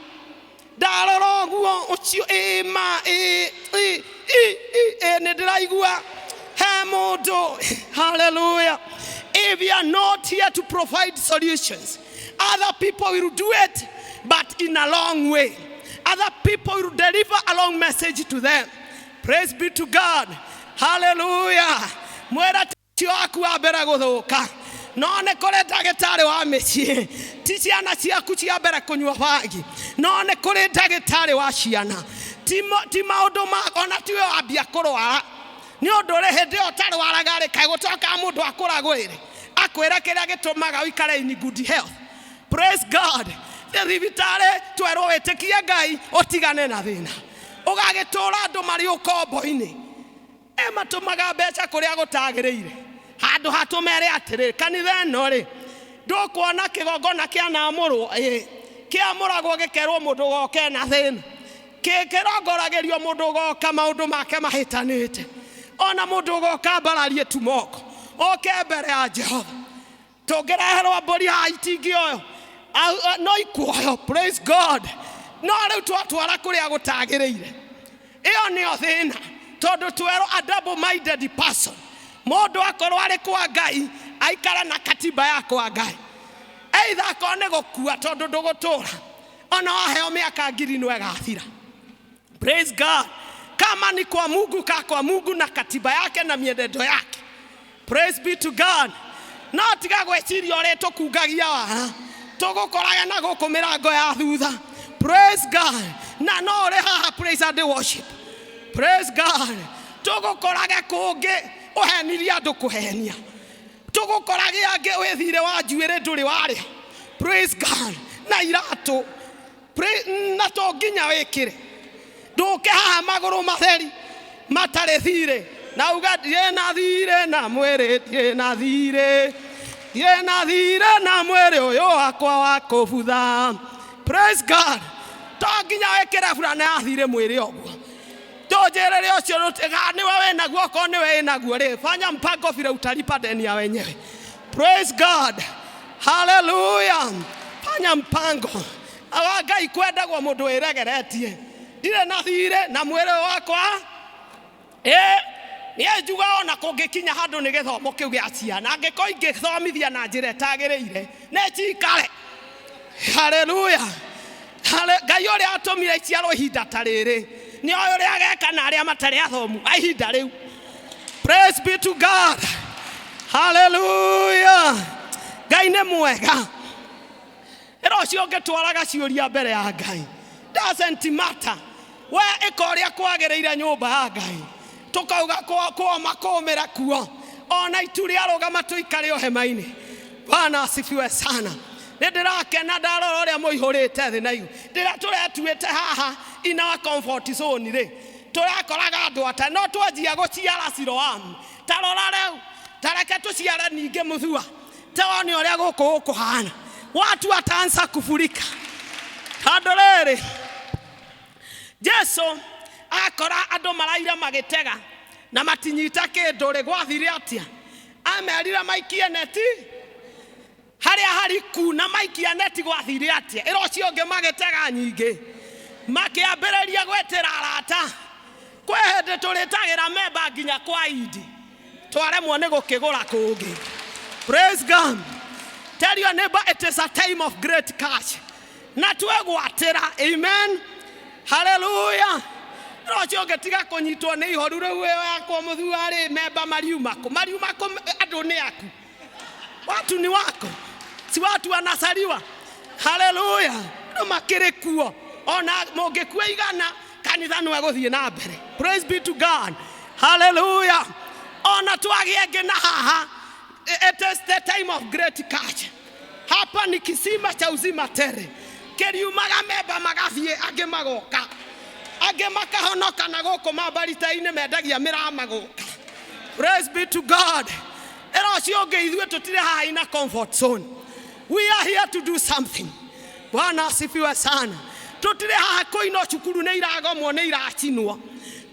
ndarora ũguo ũcio ĩ ma ĩ ĩ ĩ ĩ ĩ nĩ ndĩraigua he mũndũ. Hallelujah. If we are not here to provide solutions, other people will do it, but in a long way. Other people will deliver a long message to them. Praise be to God. Hallelujah. Mwĩra ti waku wa mbere gũthũka, no nĩ kũrĩ ndagĩtarĩ wa mĩciĩ. Ti ciana ciaku cia mbere kũnyua bangi, no nĩ kũrĩ ndagĩtarĩ wa ciana. Ti ti maũndũ ma ona tiwe wambia kũrwara, nĩ ũndũ rĩ hĩndĩ ĩyo ũtarwaraga rĩ, kaĩ gũtokaga mũndũ akũragũrĩre akwĩra kĩrĩa gĩtũmaga ũikare in good health? Praise God. Thibitarĩ twerwo wĩtĩkie Ngai ũtigane na thĩna, ũgagĩtũra andũ marĩ ũkombo-inĩ, e matũmaga mbeca kũrĩa gũtagĩrĩire, handũ hatũmere atĩrĩ, kanitha ĩno rĩ, ndũkuona kĩgongona kĩanamũrwo, ĩ kĩamũragwo gĩkerwo mũndũ goke na thĩna, kĩrongoragĩrio mũndũ ũgoka maũndũ make mahĩtanĩte, ona mũndũ ũgoka mbararie tu moko oke mbere ya Jehova. Tũngĩreherwo mbũri haha itingĩoyo, no ikuoyo. Praise God. No rĩu twatwara kũrĩa gũtagĩrĩire, ĩyo nĩyo thĩna, tondũ twerwo a double minded person, mũndũ akorwo arĩ kwa Ngai aikara na katiba ya kwa Ngai, either akorwo nĩ gũkua, tondũ ndũgũtũra ona waheo mĩaka 1000 no ĩgathira. Praise God. Kama ni kwa Mungu, kaa kwa Mungu na katiba yake na mienendo yake. Praise be to God. No tiga gwĩciria ũrĩa tũkungagia wara, tũgũkoraga na gũkũ mĩrango ya thutha. Praise God. Na no ũrĩ haha praise and worship. Praise God. Tũgũkorage kũngĩ ũhenirie andũ kũhenia, tũgũkorage angĩ wĩthire wa njuĩrĩ ndũrĩ warĩa. Praise God. Na iratũ na to nginya wĩkĩre, ndũke haha magũrũ matheri matarĩ thirĩ, na uga ndirĩ na thirĩ na mwĩrĩ, ndirĩ na thirĩ, ndirĩ na thirĩ na mwĩrĩ ũyũ wakwa wa kũbutha. Praise God. To nginya wĩkĩre burana ya thirĩ mwĩrĩ ũguo, tũnjĩrĩre ũcio nĩwe wĩnaguo. Okorwo nĩwe wĩnaguo rĩ, fanya mpango vile utalipa deni ya wenyewe. Praise God. Hallelujah. Fanya mpango awa Ngai kwendagwo mũndũ wĩregeretie, ndirĩ na thirĩ na mwĩrĩ wakwa. Ĩ niĩ njuga ona kũngĩkinya handũ nĩ gĩthomo kĩu gĩa ciana, angĩkorwo ingĩthomithia na njĩra ĩtagĩrĩire, nĩ cikare. Haleluya. Ngai ũrĩa atũmire iciarwo ihinda ta rĩrĩ nĩ oĩ ũrĩa ageka na arĩa matarĩ athomu a ihinda rĩu. Praise be to God. Haleluya. Ngai nĩ mwega. Ĩro ũcio ũngĩtwaraga ciũria mbere ya Ngai, doesn't matter, we ĩka ũrĩa kwagĩrĩire nyũmba ya Ngai, tũkauga kwoma kũmĩra kuo, ona itu rĩarũgama tũikare o hema-inĩ. Bwana asifiwe sana. Nĩ ndĩrakena ndarora ũrĩa mũihũrĩte thĩ na igũrũ. Rĩrĩa tũretuĩte haha in our comfort zone rĩ, tũrakoraga andũ ata, no twanjia gũciara Siloamu. Ta rora rĩu, ta reke tũciare ningĩ mũthua, tewone ũrĩa gũkũ gũkũhana, watu wataanza kufurika. Tondũ rĩrĩ, Jesu akora andũ maraira magĩtega na matinyita kĩndũ rĩ, gwathire atĩa? Amerire maikie neti harĩa hariku, na maikia neti gwathire atĩa? Ĩro ũcio ũngĩ magĩtega nyingĩ, makĩambĩrĩria gwĩtĩra arata. Kwĩ hĩndĩ tũrĩtagĩra memba nginya kwa indi, twaremwo nĩ gũkĩgũra kũngĩ. Praise God. Tell your neighbor, it is a time of great cash na twegwatĩra. Amen. Haleluya. No ũcio ũngĩtiga kũnyitwo nĩ ihoru rĩu, ĩyo yakwa mũthua rĩ, memba mariuma kũ, mariuma kũ? Andũ nĩ aku, watu ni wako, si watu wanasaliwa. Haleluya. No makĩrĩ kuo, ona mũngĩkua 100. Kanitha nĩ egũthiĩ na mbere. Praise be to God. Hallelujah. Ona twagĩe ngĩ na haha, it is the time of great catch. Hapa ni kisima cha uzima tele. Kĩriumaga memba magathiĩ, angĩ magoka, angĩ makahonoka na gũkũ mambarita-inĩ mendagia mĩraa magoka. Praise be to God. Ĩra ũcio ũngĩ, ithuĩ tũtirĩ haha ina comfort zone. We are here to do something. Bwana asifiwe sana. Tũtirĩ haha kũinwo cukuru nĩ iragomwo, nĩ iracinwo.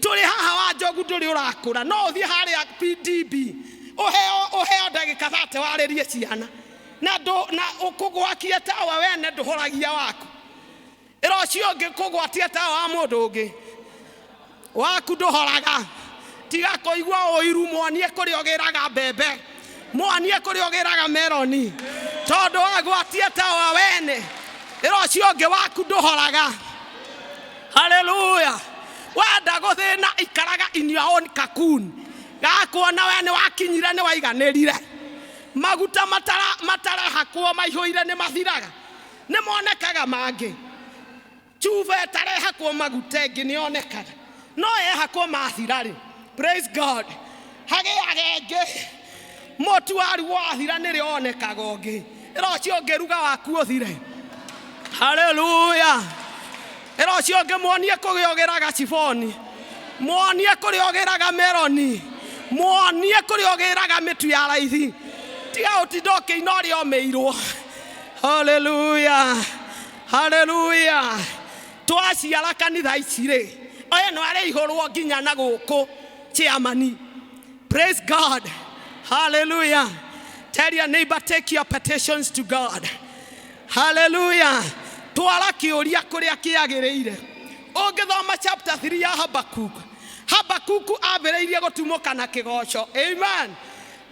Tũrĩ haha wa njogu ndũrĩ ũrakũra. No ũthiĩ harĩa PDB ũheo ndagĩka 30 warĩrie ciana na ndũ na ũkũgwakia tawa wene ndũhoragia waku. Ĩra ũcio ũngĩ, kũgwatia tawa wa mũndũ ũngĩ, waku ndũhoraga. Tiga kũigua ũiru, muonie kũrĩa ũgĩraga mbembe, muonie kũrĩa ũgĩraga meroni, tondũ wagwatia tawa wene. Ĩra ũcio ũngĩ, waku ndũhoraga. Haleluya. Wenda gũthĩna, ikaraga in your own cocoon. Gakuona we nĩ wakinyire, nĩ waiganĩrire. Maguta matarehakwo maihũire nĩ mathiraga, nĩ monekaga mangĩ. Cuba ĩtarehakwo maguta ĩngĩ nĩ yonekaga, no yehakwo mathira rĩ, praise God, hagĩaga ĩngĩ. Mũtu warugwo wathira nĩrĩo wonekaga ũngĩ. Ĩra ũcio ũngĩ, ruga waku ũthire. Haleluya. Ĩra ũcio ũngĩ, muonie kũrĩa ũgĩraga ciboni, muonie kũrĩa ũgĩraga meroni, muonie kũrĩa ũgĩraga mĩtu ya raithi. Tiga ũtinda ũkĩina ũrĩa ũmĩirwo. Haleluya, haleluya. Twaciara kanitha ici rĩ, oye no arĩihũrwo nginya na gũkũ chairman. Praise God. Hallelujah. Tell your neighbor, take your petitions to God. Hallelujah. Twara kĩũria kũrĩa kĩagĩrĩire. Ũngĩthoma chapter 3 ya Habakuk, Habakuku ambĩrĩirie gũtumũka na kĩgoco. Amen.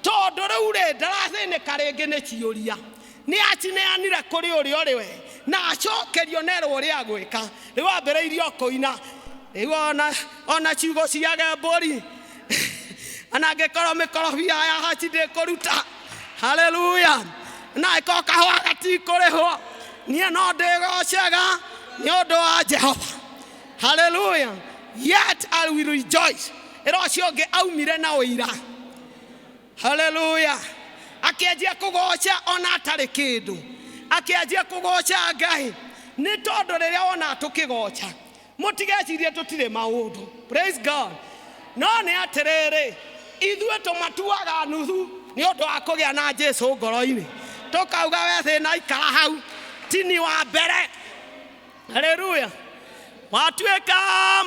Tondũ rĩu rĩ, ndarathĩnĩka rĩngĩ nĩ ciũria, nĩ acineanire kũrĩ ũrĩa ũrĩ we na acokerio nerwo ũrĩa agwĩka. Rĩu ambĩrĩirie o kũina. Rĩu ona ciugo ciage mbũri, ona angĩkorwo mĩkorobia ya haci ndĩkũruta, haleluya, na ĩkorwo kahũa gatikũrĩhwo, niĩ no ndĩgocaga nĩ ũndũ wa Jehova. Haleluya. Yet I will rejoice. Ĩra ũcio ũngĩ, aumire na ũira. Haleluya. Akĩanjia kũgoca ona atarĩ kĩndũ, akĩanjia kũgoca Ngai. Nĩ tondũ rĩrĩa wona tũkĩgoca, mũtigecirie tũtirĩ maũndũ. Praise God. No nĩ atĩrĩrĩ, ithuĩ tũmatuaga nuthu nĩ ũndũ wa kũgĩa na Jesu ngoro-inĩ. Tũkauga, we thĩna, ikara hau, tini wa mbere. Haleluya. Watuĩka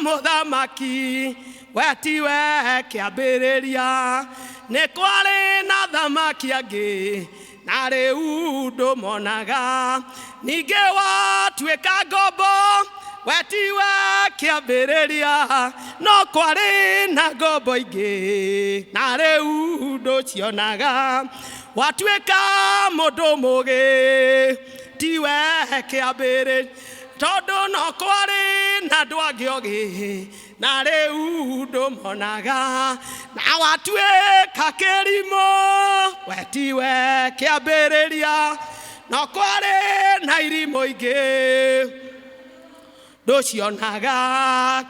mũthamaki, we tiwe kĩambĩrĩria. Nĩ kwarĩ na thamaki angĩ na rĩu ndũmonaga. Ningĩ watuĩka ngombo, we tiwe kĩambĩrĩria. No kwarĩ na ngombo ingĩ na rĩu ndũcionaga. Watuĩka mũndũ mũgĩ, tiwe kĩambĩrĩria, tondũ no kwarĩ na andũ angĩ ogĩ na rĩu ndũmonaga. Na watuĩka kĩrimũ, we tiwe kĩambĩrĩria. No kwarĩ na irimũ ingĩ ndũcionaga.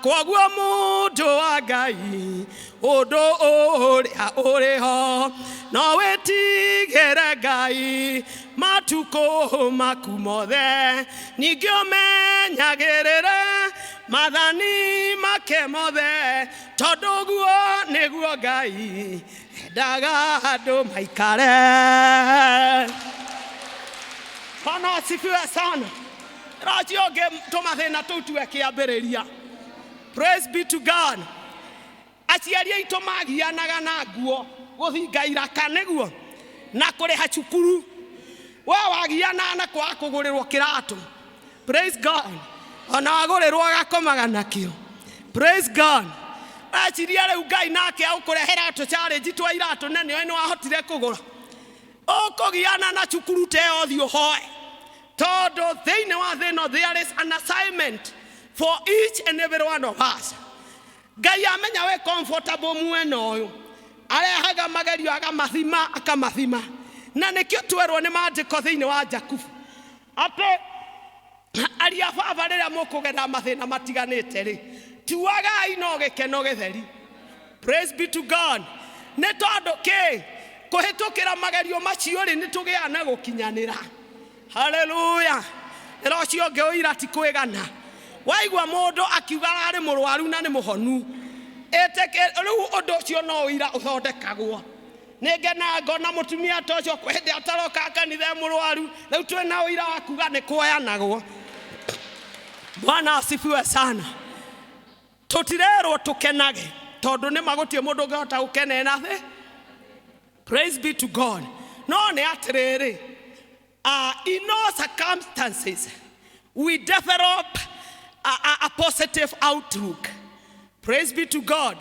Kwoguo mũndũ wa Ngai, ũndũ ũrĩa ũrĩ ho no wĩtigĩre Ngai matukũ maku mothe, ningĩ ũmenyagĩrĩre mathani make mothe, tondũ guo nĩguo Ngai endaga andũ maikare. Bwana asifiwe sana. Ũcio ũngĩ, tũmathĩna tũu tuwe kĩambĩrĩria. Praise be to God. Aciari aitũ magianaga na nguo, gũthinga iraka nĩguo na kũrĩha cukuru. We wagianaga na kwaga kũgũrĩrwo kĩratũ. Praise God. Ona wagũrĩrwo agakomaga nakĩo. Praise God. Eciria rĩu Ngai nake agũkũrehera tũ challenge twa iratũ, na nĩoĩ nĩ wahotire kũgũra. Ũkũgiana na cukuru ta ĩyo, ũthiĩ ũhoe, tondũ thĩinĩ wa thĩ ĩno there is an assignment for each and every one of us. Ngai amenya wĩ comfortable mwena ũyũ, arehaga magerio, akamathima, akamathima. Na nĩkĩo twerwo nĩ maandĩko thĩinĩ wa Jakubu atĩ, aria baba, rĩrĩa mũkũgerera mathĩna matiganĩte rĩ, Tuagai no gĩkeno gĩtheri. Praise be to God. Nĩ tondũ kĩ kũhĩtũkĩra magerio macio rĩ, nĩ tũgĩaga na gũkinyanĩra. Haleluya. Ĩra ũcio ũngĩ ũira ti kwĩgana. Waigua mũndũ akiuga ararĩ mũrwaru na nĩ mũhonu, ĩtĩkĩ rĩu ũndũ ũcio no ũira ũthondekagwo. Nĩ ngenaga ngona mũtumia ta ũcio kwĩ hĩndĩ ataroka kanitha e mũrwaru, rĩu twĩna ũira wa kuga nĩ kuoyanagwo. Bwana asifiwe sana. Tũtirerwo tũkenage tondũ nĩ ma gũtirĩ mũndũ ũngĩhota gũkena thĩ. Praise be to God. No nĩ atĩrĩrĩ, in all circumstances we develop a positive outlook. Praise be to God.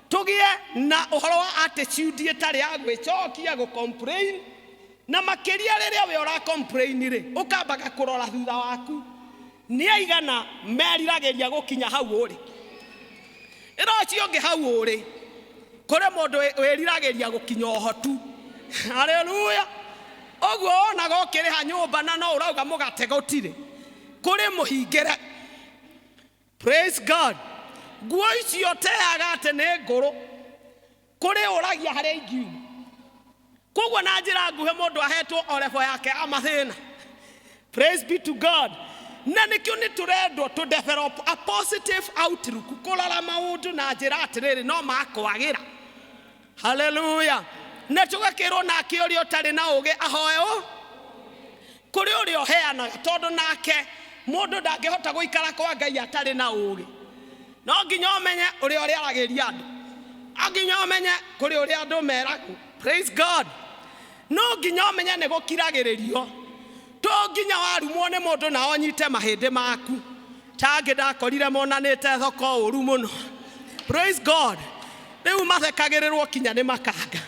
Tũgĩe na ũhoro wa attitude ĩtarĩ ya gwĩcokia, gũ-complain, na makĩria rĩrĩa we ũra complain rĩ, ũkambaga kũrora thutha waku nĩ aigana meriragĩria gũkinya hau ũrĩ. Ĩra ũcio ũngĩ hau ũrĩ kũrĩ mũndũ wĩriragĩria gũkinya ũhotu. Haleluya. Ũguo wonaga ũkĩrĩha nyũmba na no ũrauga mũgate gũtirĩ, kũrĩ mũhingĩre. Praise God. Nguo icio teaga atĩ nĩ ngũrũ, kũrĩ ũragia harĩa ingiuma. Koguo na njĩra nguhĩ mũndũ ahetwo o level yake ya mathĩna. Praise be to God. Na nĩkĩo nĩ tũrendwo to develop a positive outlook, kũrora maũndũ na njĩra atĩrĩrĩ no makwagĩra. Haleluya. Na tũgakĩrwo nake ũrĩa ũtarĩ na ũgĩ ahoe ũ kũrĩ ũrĩa ũheanaga, tondũ nake mũndũ ndangĩhota gũikara kwa Ngai atarĩ na ũgĩ. No nginya ũmenye ũrĩa ũrĩaragĩria andũ, no nginya ũmenye kũrĩ ũrĩa andũ meragwo. Praise God. No nginya ũmenye nĩ gũkiragĩrĩrio, to nginya warumwo nĩ mũndũ na onyite mahĩndĩ maku. Tangĩ ndakorire monanĩte thoko ũru mũno. Praise God. Rĩu mathekagĩrĩrwo kinya nĩ makanga,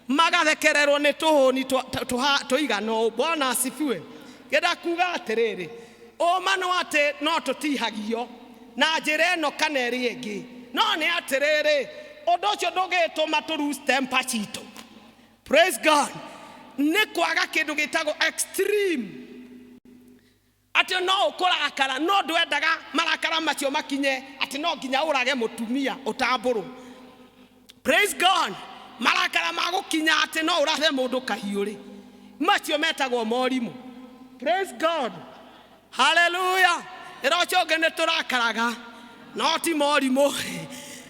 magathekererwo nĩ tũhũni tũigana ũũ. Bwana asifiwe. Ngenda kuga atĩrĩrĩ, ũma no atĩ no tũtihagio na njĩra ĩno kana ĩrĩa ĩngĩ, no nĩ atĩrĩrĩ, ũndũ ũcio ndũgĩtũma tũ lose temper citũ. Praise God. Nĩ kwaga kĩndũ gĩtagwo extreme, atĩ no ũkũrakara no ndwendaga marakara macio makinye atĩ no nginya ũrage mũtumia ũtambũrwo. Praise God. Marakara ma gũkinya atĩ no ũrathe mũndũ kahiũ rĩ, macio metagwo morimũ. Praise God. Haleluya. Ĩra ũcio ũngĩ nĩ tũrakaraga no ti morimũ.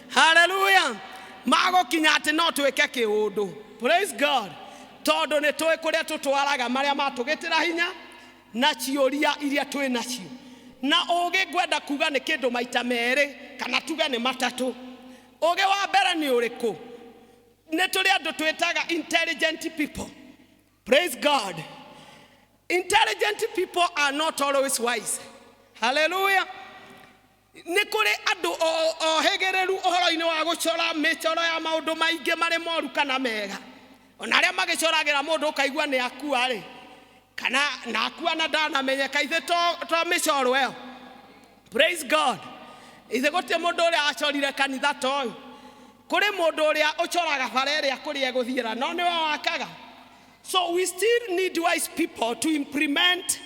Haleluya. Magũkinya atĩ no twĩke kĩũndũ. Praise God. Tondũ nĩ tũĩ kũrĩa tũtwaraga marĩa matũgĩtĩra hinya na ciũria iria twĩ nacio. Na ũgĩ ngwenda kuga nĩ kĩndũ maita merĩ kana tuge nĩ matatũ. Ũgĩ wa mbere nĩ ũrĩkũ? Nĩ tũrĩ andũ twĩtaga intelligent people. Praise God. Intelligent people are not always wise. Hallelujah. Nĩ kũrĩ andũ ohĩgĩrĩru ũhoro-inĩ wa gũcora mĩcoro ya maũndũ maingĩ marĩ moru kana mega. Ona arĩa magĩcoragĩra mũndũ ũkaigua nĩ akua rĩ, kana na akua na ndanamenyeka, ithe to mĩcoro ĩyo. Praise God. Ithe gũtirĩ mũndũ ũrĩa acorire kanitha ta ũyũ. Kũrĩ mũndũ ũrĩa ũcoraga bara ĩrĩa kũrĩa egũthiĩra, no nĩwe wakaga. So we still need wise people to implement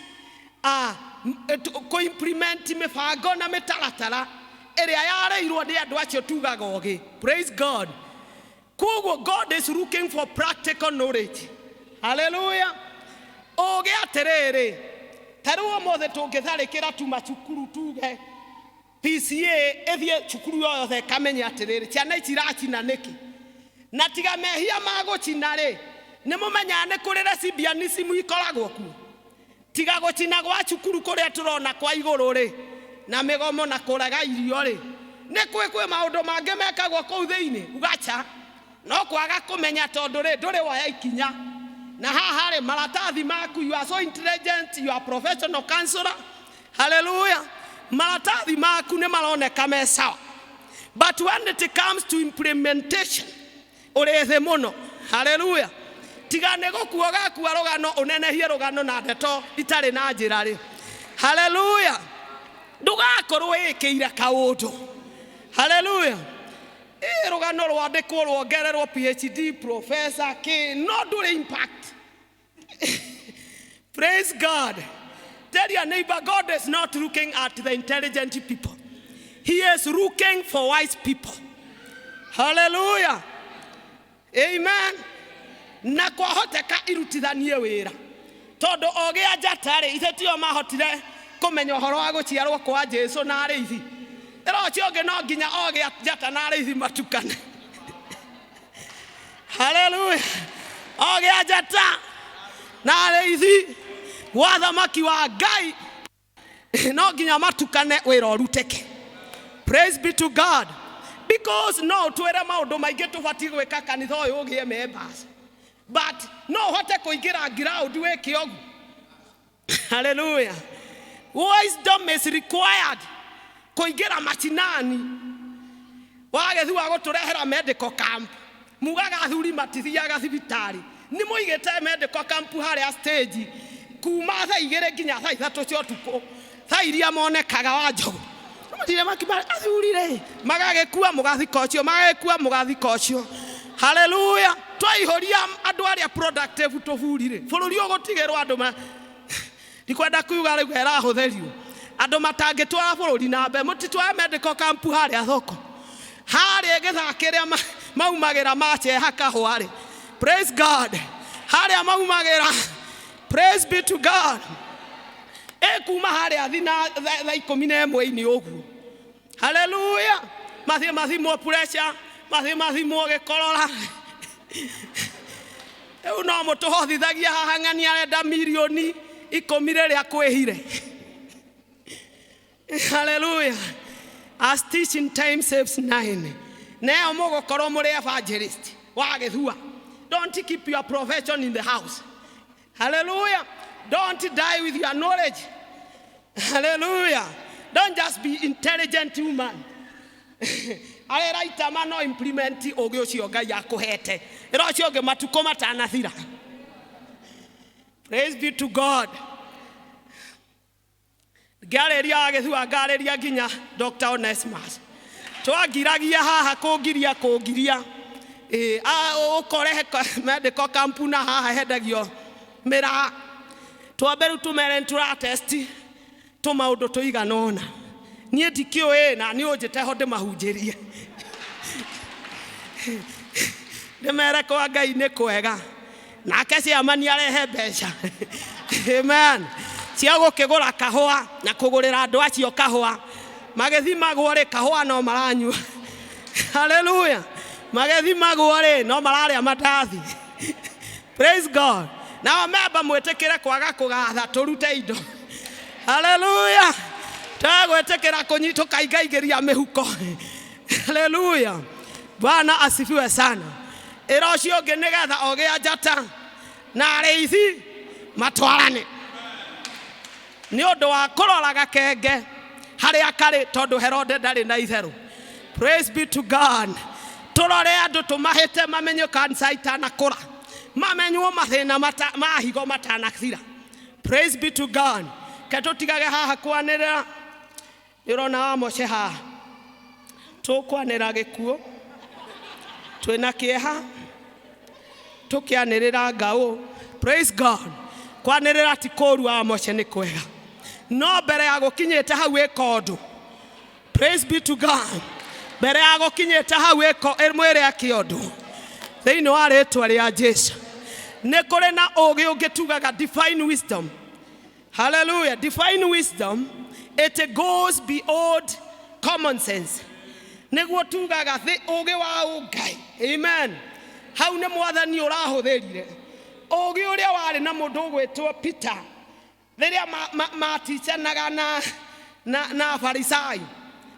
kũ-implement mĩbango na mĩtaratara ĩrĩa yarĩirwo nĩ andũ acio tugaga ũgĩ. Praise God. Koguo God is looking for practical knowledge. Hallelujah. Ũgĩ atĩrĩrĩ, ta rĩu ũmũthĩ tũngĩtharĩkĩra tuma cukuru tuge PCA ĩthiĩ cukuru o yothe ĩkamenye atĩrĩrĩ, ciana ici iracina nĩkĩ? Na tiga mehia ma gũcina rĩ, nĩ mũmenyaga nĩ kũrĩ lesbianism ikoragwo kuo. Tiga gũcina gwa cukuru kũrĩa tũrona kwa igũrũ rĩ, na mĩgomo na kũrega irio rĩ, nĩ kwĩ maũndũ mangĩ mekagwo kũu thĩinĩ ugacha, no kwaga kũmenya tondũ rĩ ndũrĩ woya ikinya. Na haha rĩ maratathi maku, you are so intelligent, you are professional counselor. Hallelujah. Maratathi maku nĩ maroneka me sawa, but when it comes to implementation ũrĩ thĩ mũno. Hallelujah. Tiga nĩ gũkua ũgakua rũgano ũnenehie rũgano na ndeto itarĩ na njĩra rĩ. Hallelujah. Ndũgakorwo wĩkĩire kaũndũ. Hallelujah. Ĩ rũgano rwandĩkwo rwongererwo PhD professor kĩ, no ndũrĩ impact. Praise God. Tell your neighbor, God is not looking at the intelligent people. He is looking for wise people. Hallelujah. Amen. Na kwahoteka irutithanie wĩra, tondũ ogĩ a njata rĩ, ithe tio mahotire kũmenya ũhoro wa gũciarwo kwa Jesu na arĩithi. Ĩro ũcio ũngĩ no nginya ogĩ a njata na arĩithi matukane. Haleluya. Ogĩ a njata na arĩithi gwa thamaki wa Ngai no nginya matukane wĩra ũrutĩke. Praise be to God. Because no twĩre maũndũ maingĩ tũbatiĩ gwĩka kanitha ũyũ ũgĩe members, but no ũhote kũingĩra ground wĩke ũguo. Hallelujah. Wisdom is required kũingĩra macinani. Wagĩthua gũtũrehera medical camp, mugaga athuri matithiaga thibitarĩ, nĩ mũigĩte medical camp harĩa stage kuma thaa 2 nginya thaa 3 cia ũtukũ, thaa iria monekaga wa njogu. Matire makima athuri rĩ magagĩkua mũgathika ũcio, magagĩkua mũgathika ũcio. Haleluya. Twaihũria andũ arĩa productive tũburi rĩ, bũrũri ũgũtigĩrwo andũ ma ndikwenda kuga rĩu ĩrahũthĩrio andũ matangĩtwara bũrũri na mbere. Mũtitware medical camp harĩa thoko, harĩa gĩthaa kĩrĩa maumagĩra maceha kahũa rĩ. Praise God. Harĩa maumagĩra. Praise be to God. Ĩ kuma harĩa thina thaa 11-inĩ ũguo. Haleluya. Mathiĩ mathimwo pressure, mathiĩ mathimwo gĩkorora. Rĩu no mũtũhothithagia haha ng'ani arenda mirioni 10 rĩrĩa kwĩhire. Haleluya. A stitch in time saves nine. Neo mũgũkorwo mũrĩ evangelist wa gĩthua. Don't keep your profession in the house. Hallelujah. Don't die with your knowledge. Hallelujah. Don't just be intelligent human. Arĩa itama no implement ũgĩ ũcio Ngai akũhete. Ĩra ũcio ũngĩ matukũ matanathira. Praise be to God. Ngĩarĩria agĩthua ngarĩria nginya Dr. Onesmus. Twangiragia haha kũngiria kũngiria. Ĩ, ũkore medical camp na haha hendagio mĩraa. Twambe rĩu tũmere nĩtũratest tũmaũndũ tũigana ũna. Niĩ ndikĩũĩ na nĩ ũnjĩte ho ndĩmahunjĩrie. Ndĩmere kwa Ngai nĩ kwega. Nake ciamani arehe mbeca. Amen. Cia gũkĩgũra kahũa na kũgũrĩra andũ acio kahũa. Magĩthimagwo rĩ, kahũa no maranyua. Hallelujah. Magĩthimagwo rĩ, no mararĩa mandathi. Praise God. Nao memba mwĩtĩkĩre kwaga kũgatha tũrute indo. Hallelujah. Twagwĩtĩkĩra kũnyi tũkaingaingĩria mĩhuko. Hallelujah. Bwana asifiwe sana. Ĩra ũcio ũngĩ nĩgetha ogĩa njata na arĩithi matwarane. Nĩ ũndũ wa kũrora gakenge harĩa karĩ, tondũ Herode ndarĩ na itherũ. Praise be to God. Tũrore andũ tũmahĩte mamenye kansa itanakũra, mamenywo mathĩna ma higo matanathira. Praise be to God. Ke tũtigage haha kwanĩrĩra. Nĩ ũrona wa Moshe haha tũkwanĩra gĩkuũ, twĩna kĩeha, tũkĩanĩrĩra ngaũ. Praise God. Kwanĩrĩra ti kũũru wa Moshe, nĩ kwega, no mbere ya gũkinyĩte hau ĩka ũndũ. Praise be to God. Mbere ya gũkinyĩte hau ĩko mwĩre eke ũndũ thĩinĩ wa rĩtwa rĩa Jesu. Nĩ kũrĩ na ũgĩ ũngĩ tugaga divine wisdom. Hallelujah. Divine wisdom, it goes beyond common sense. Nĩguo tugaga thĩ ũgĩ wa ũngai. Amen. Hau nĩ mwathani ũrahũthĩrire ũgĩ ũrĩa warĩ na mũndũ ũgwĩtwo Peter rĩrĩa maticanaga na Farisai,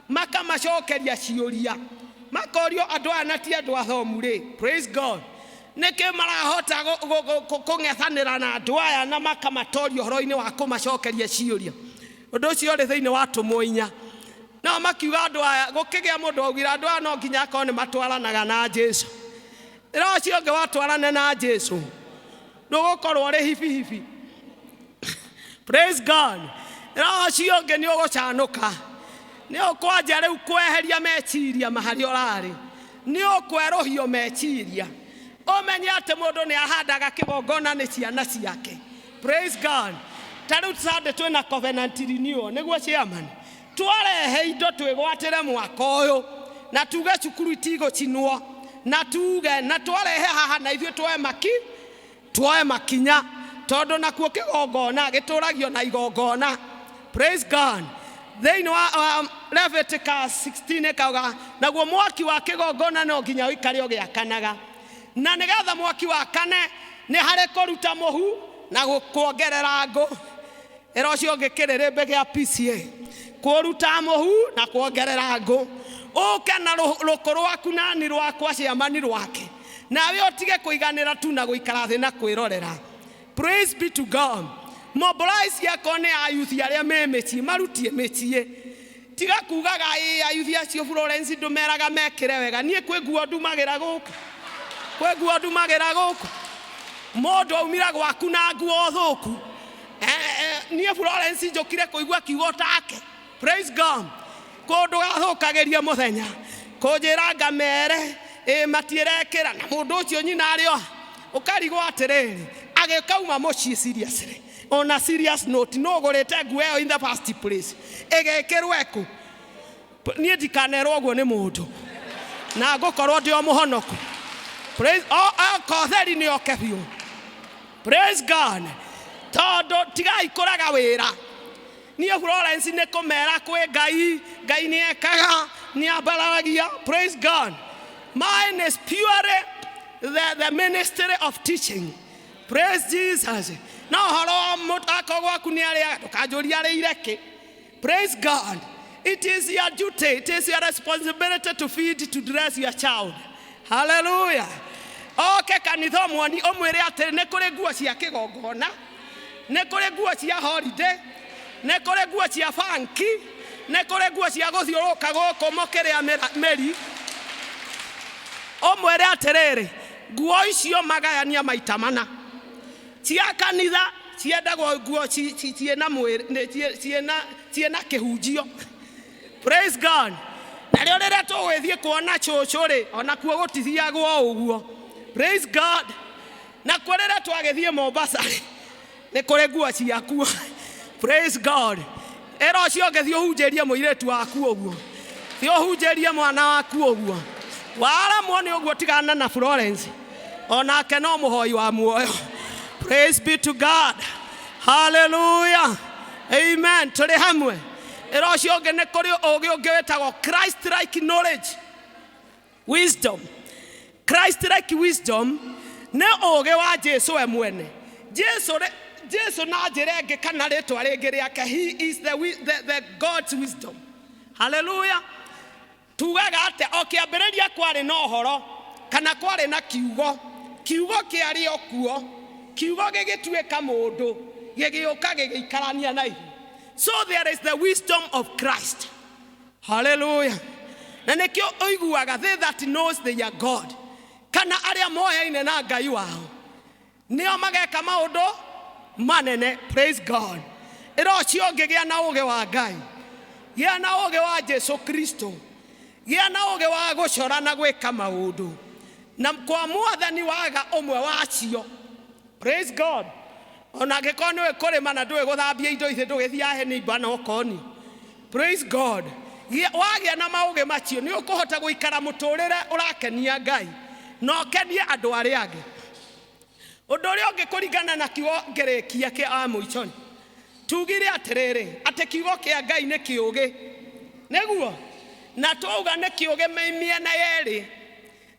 makamacokeria ciũria, makorio andũ aya na ti andũ athomu rĩ. Praise God. Nĩkĩ marahota kũng'ethanĩra na andũ aya na makamatoria ũhoro-inĩ wa kũmacokeria ciũria? Ũndũ ũcio ũrĩ thĩinĩ wa Atũmwo 4. No makiuga andũ aya, gũkĩgĩa mũndũ augire andũ aya no nginya akorwo nĩ matwaranaga na Jesu. Ĩra ũcio ũngĩ watwarane na Jesu ndũgũkorwo ũrĩ hibihibi. Praise God. Ĩra ũcio ũngĩ nĩ ũgũcanũka, nĩ ũkwanja rĩu kweheria meciria maharĩa ũrarĩ, nĩ ũkwerũhio meciria, ũmenye atĩ mũndũ nĩ ahandaga kĩgongona nĩ ciana ciake. Praise God. Ta rĩu Sunday twĩna covenant renewal, nĩguo chairman. Twarehe indo twĩgwatĩre mwaka ũyũ na tuge cukuru itigũcinwo na tuge na twarehe haha na ithuĩ tuoe maki tuoe makinya tondũ nakuo kĩgongona gĩtũragio na igongona. Praise God. Thĩinĩ wa Leviticus 16 ĩkauga naguo mwaki wa kĩgongona no nginya ũikare ũgĩakanaga, na nĩgetha mwaki wakane nĩ harĩ kũruta mũhu na kuongerera ngũ. Ĩra ũcio ũngĩ kĩrĩrĩmbĩ gĩa PCA kũruta mũhu na kuongerera ngũ, ũke na rũkũ rwaku nani rwakwa ciamani rwake, nawe ũtige kũiganĩra tu na gũikara thĩ na kwĩrorera. Praise be to God. Mobilize yakwa nĩ ayuthi arĩa me mĩciĩ, marutie mĩciĩ. Tiga kugaga ĩ ayuthi acio Florence ndũmeraga mekĩre wega. Niĩ kwĩ nguo ndumagĩra gũkũ, kwĩ nguo ndumagĩra gũkũ. Mũndũ aumira gwaku na nguo thũku. Niĩ Florence njũkire kũigua kiugo take. Praise God. Kũndũ gathũkagĩria mũthenya kũnjĩra ngamere ĩ matiĩrekĩra na mũndũ ũcio nyina arĩ o ũkarigwo atĩrĩrĩ agĩkauma mũciĩ seriously. On a serious note, no ũgũrĩte nguo ĩyo in the first place ĩgĩkĩrwo ĩkũ? Niĩ ndikanerwo ũguo nĩ mũndũ na ngũkorwo ndĩ o mũhonoku. Praise kotheri nĩ oke biũ. Praise God. Tondũ tigai kũraga wĩra. Niĩ Florence nĩ kũmera kwĩ Ngai, Ngai nĩ ekaga, nĩ ambararagia. Praise God. Mine is purely the ministry of teaching. Praise Jesus. No ũhoro wa mũtako gwaku nĩ arĩaga, ndũkanjũrie arĩire kĩ. Praise God. It is your duty, it is your responsibility to feed, to dress your child. Hallelujah. Oke kanitha ũmuoni ũmwĩre atĩrĩ nĩ kũrĩ nguo cia kĩgongona, nĩ kũrĩ nguo cia holiday, nĩ kũrĩ nguo cia funky, nĩ kũrĩ nguo cia gũthiũrũrũka gũkũ mũkĩrĩa mĩri. Ũmwĩre atĩrĩrĩ, nguo icio magayania maita mana. Cia kanitha ciendagwo nguo ciĩna mwĩrĩ, ciĩna kĩhunjio. Praise God. Na rĩo rĩrĩa tũgũgĩthiĩ kuona cũcũ rĩ, ona kuo gũtithiagwo ũguo. Praise God. Na kuo rĩrĩa twagĩthiĩ Mombasa rĩ, nĩ kũrĩ nguo ciakuo. Praise God. Ĩra ũcio ũngĩ thiĩ ũhunjĩrie mũirĩtu waku ũguo, thiĩ ũhunjĩrie mwana waku ũguo. Waremwo nĩ ũguo tigana na Florence, onake no mũhoi wa muoyo. Praise be to God. Hallelujah. Amen. Tũrĩ hamwe. Ĩra ũcio ũngĩ nĩ kũrĩ ũũgĩ ũngĩ wĩtagwo Christ like knowledge, wisdom. Christ like wisdom nĩ ũũgĩ wa Jesu we mwene. Jesu Jesu na njĩra ĩngĩ kana rĩtwa rĩngĩ rĩake, he is the God's wisdom. Hallelujah. Tugaga atĩ o kĩambĩrĩria kwarĩ na ũhoro kana kwarĩ na kiugo, kiugo kĩarĩ o kuo, kiugo gĩgĩtuĩka mũndũ, gĩgĩũka gĩgĩikarania na ithuĩ. So there is the wisdom of Christ. Hallelujah. Na nĩkĩo ũiguaga they that knows their God, kana arĩa moyaine na Ngai wao nĩo mageka maũndũ manene. Praise God. Ĩra ũcio ũngĩ gĩa na ũũgĩ wa Ngai, gĩa na ũũgĩ wa Jesu Kristo, gĩa na ũũgĩ wa gũcora na gwĩka maũndũ na kwa mwathani waga ũmwe wacio. Praise God. Ona angĩkorwo nĩũĩ kũrĩma na ndũĩ gũthambia indo ici, ndũgĩthiaga he neighbor na ũkonio. Praise God. Wagĩa na maũgĩ macio nĩ ũkũhota gũikara mũtũrĩre ũrakenia Ngai na ũkenie andũ arĩa angĩ. Ũndũ ũrĩa ũngĩ kũringana na kiugo ngĩrĩkia kĩa wa mũico, tugire atĩrĩrĩ atĩ kiugo kĩa Ngai nĩ kĩũgĩ, nĩguo na twauga nĩ kĩũgĩ mĩena yerĩ,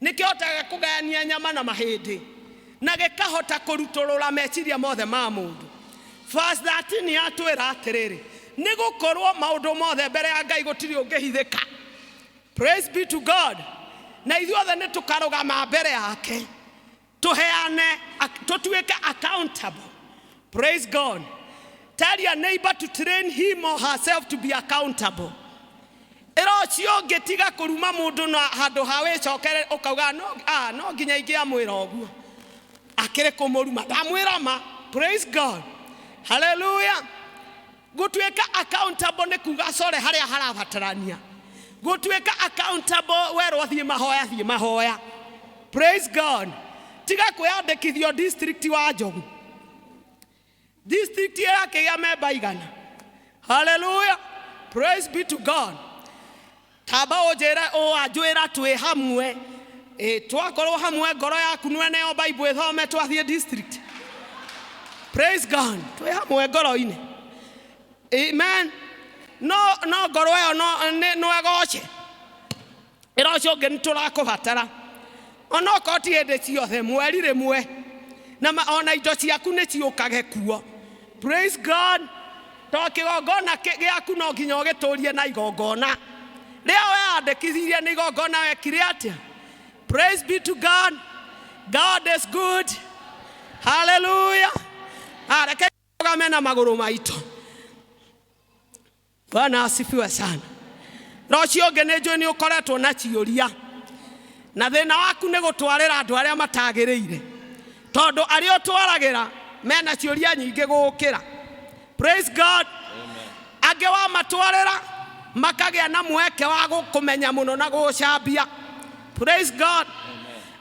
nĩ kĩhotaga kũgayania nyama na mahĩndĩ na gĩkahota kũrutũrũra meciria mothe ma mũndũ. Verse 13 yatwĩra atĩrĩrĩ, nĩ gũkorwo maũndũ mothe mbere ya Ngai gũtirĩ ũngĩhithĩka. Praise be to God. Na ithuothe nĩ tũkarũgama mbere yake tũheane, tũtuĩke accountable. Praise God. Tell your neighbor to train him or herself to be accountable. Ĩra ũcio ũngĩ tiga kũruma mũndũ na handũ ha wĩcokere ũkauga no, no nginya ingĩamwĩra ũguo, akĩrĩ kũmũruma ndamwĩra ma. Praise God. Hallelujah. Gũtuĩka accountable nĩ kuga core harĩa harabatarania. Gũtuĩka accountable werwo thiĩ mahoya, thiĩ mahoya. Praise God. Tiga kwĩyandĩkithio district wa Njogu, district ĩrakĩgĩa memba igana. Hallelujah. Praise be to God. Tamba ũnjĩre ũũ anjwĩra twĩ hamwe. Ĩ, twakorwo hamwe ngoro yaku nĩwe Bible ĩthome twathiĩ district. Praise God. Twĩ hamwe ngoro-inĩ. Amen. No no ngoro ĩyo no nĩ no ĩgoce. Ĩra ũcio ũngĩ nĩ tũrakũbatara. Onokorwo ti hĩndĩ ciothe mweri rĩmwe. Na ona indo ciaku nĩ ciũkage kuo. Praise God. To kĩgongona gĩaku no nginya ũgĩtũrie na igongona. Rĩrĩa weyandĩkithirie nĩ igongona wekire atĩa? Praise be to God. God is good. Hallelujah. Reke tũrũgame na magũrũ maitũ. Bwana asifiwe sana. No ũcio ũngĩ nĩ njũĩ nĩ ũkoretwo na ciũria. Na thĩna waku nĩ gũtwarĩra andũ arĩa matagĩrĩire. Tondũ arĩa ũtwaragĩra mena ciũria nyingĩ gũgũkĩra. Praise God. Angĩ wamatwarĩra makagĩa na mweke wa kũmenya mũno na gũcambia. Praise God.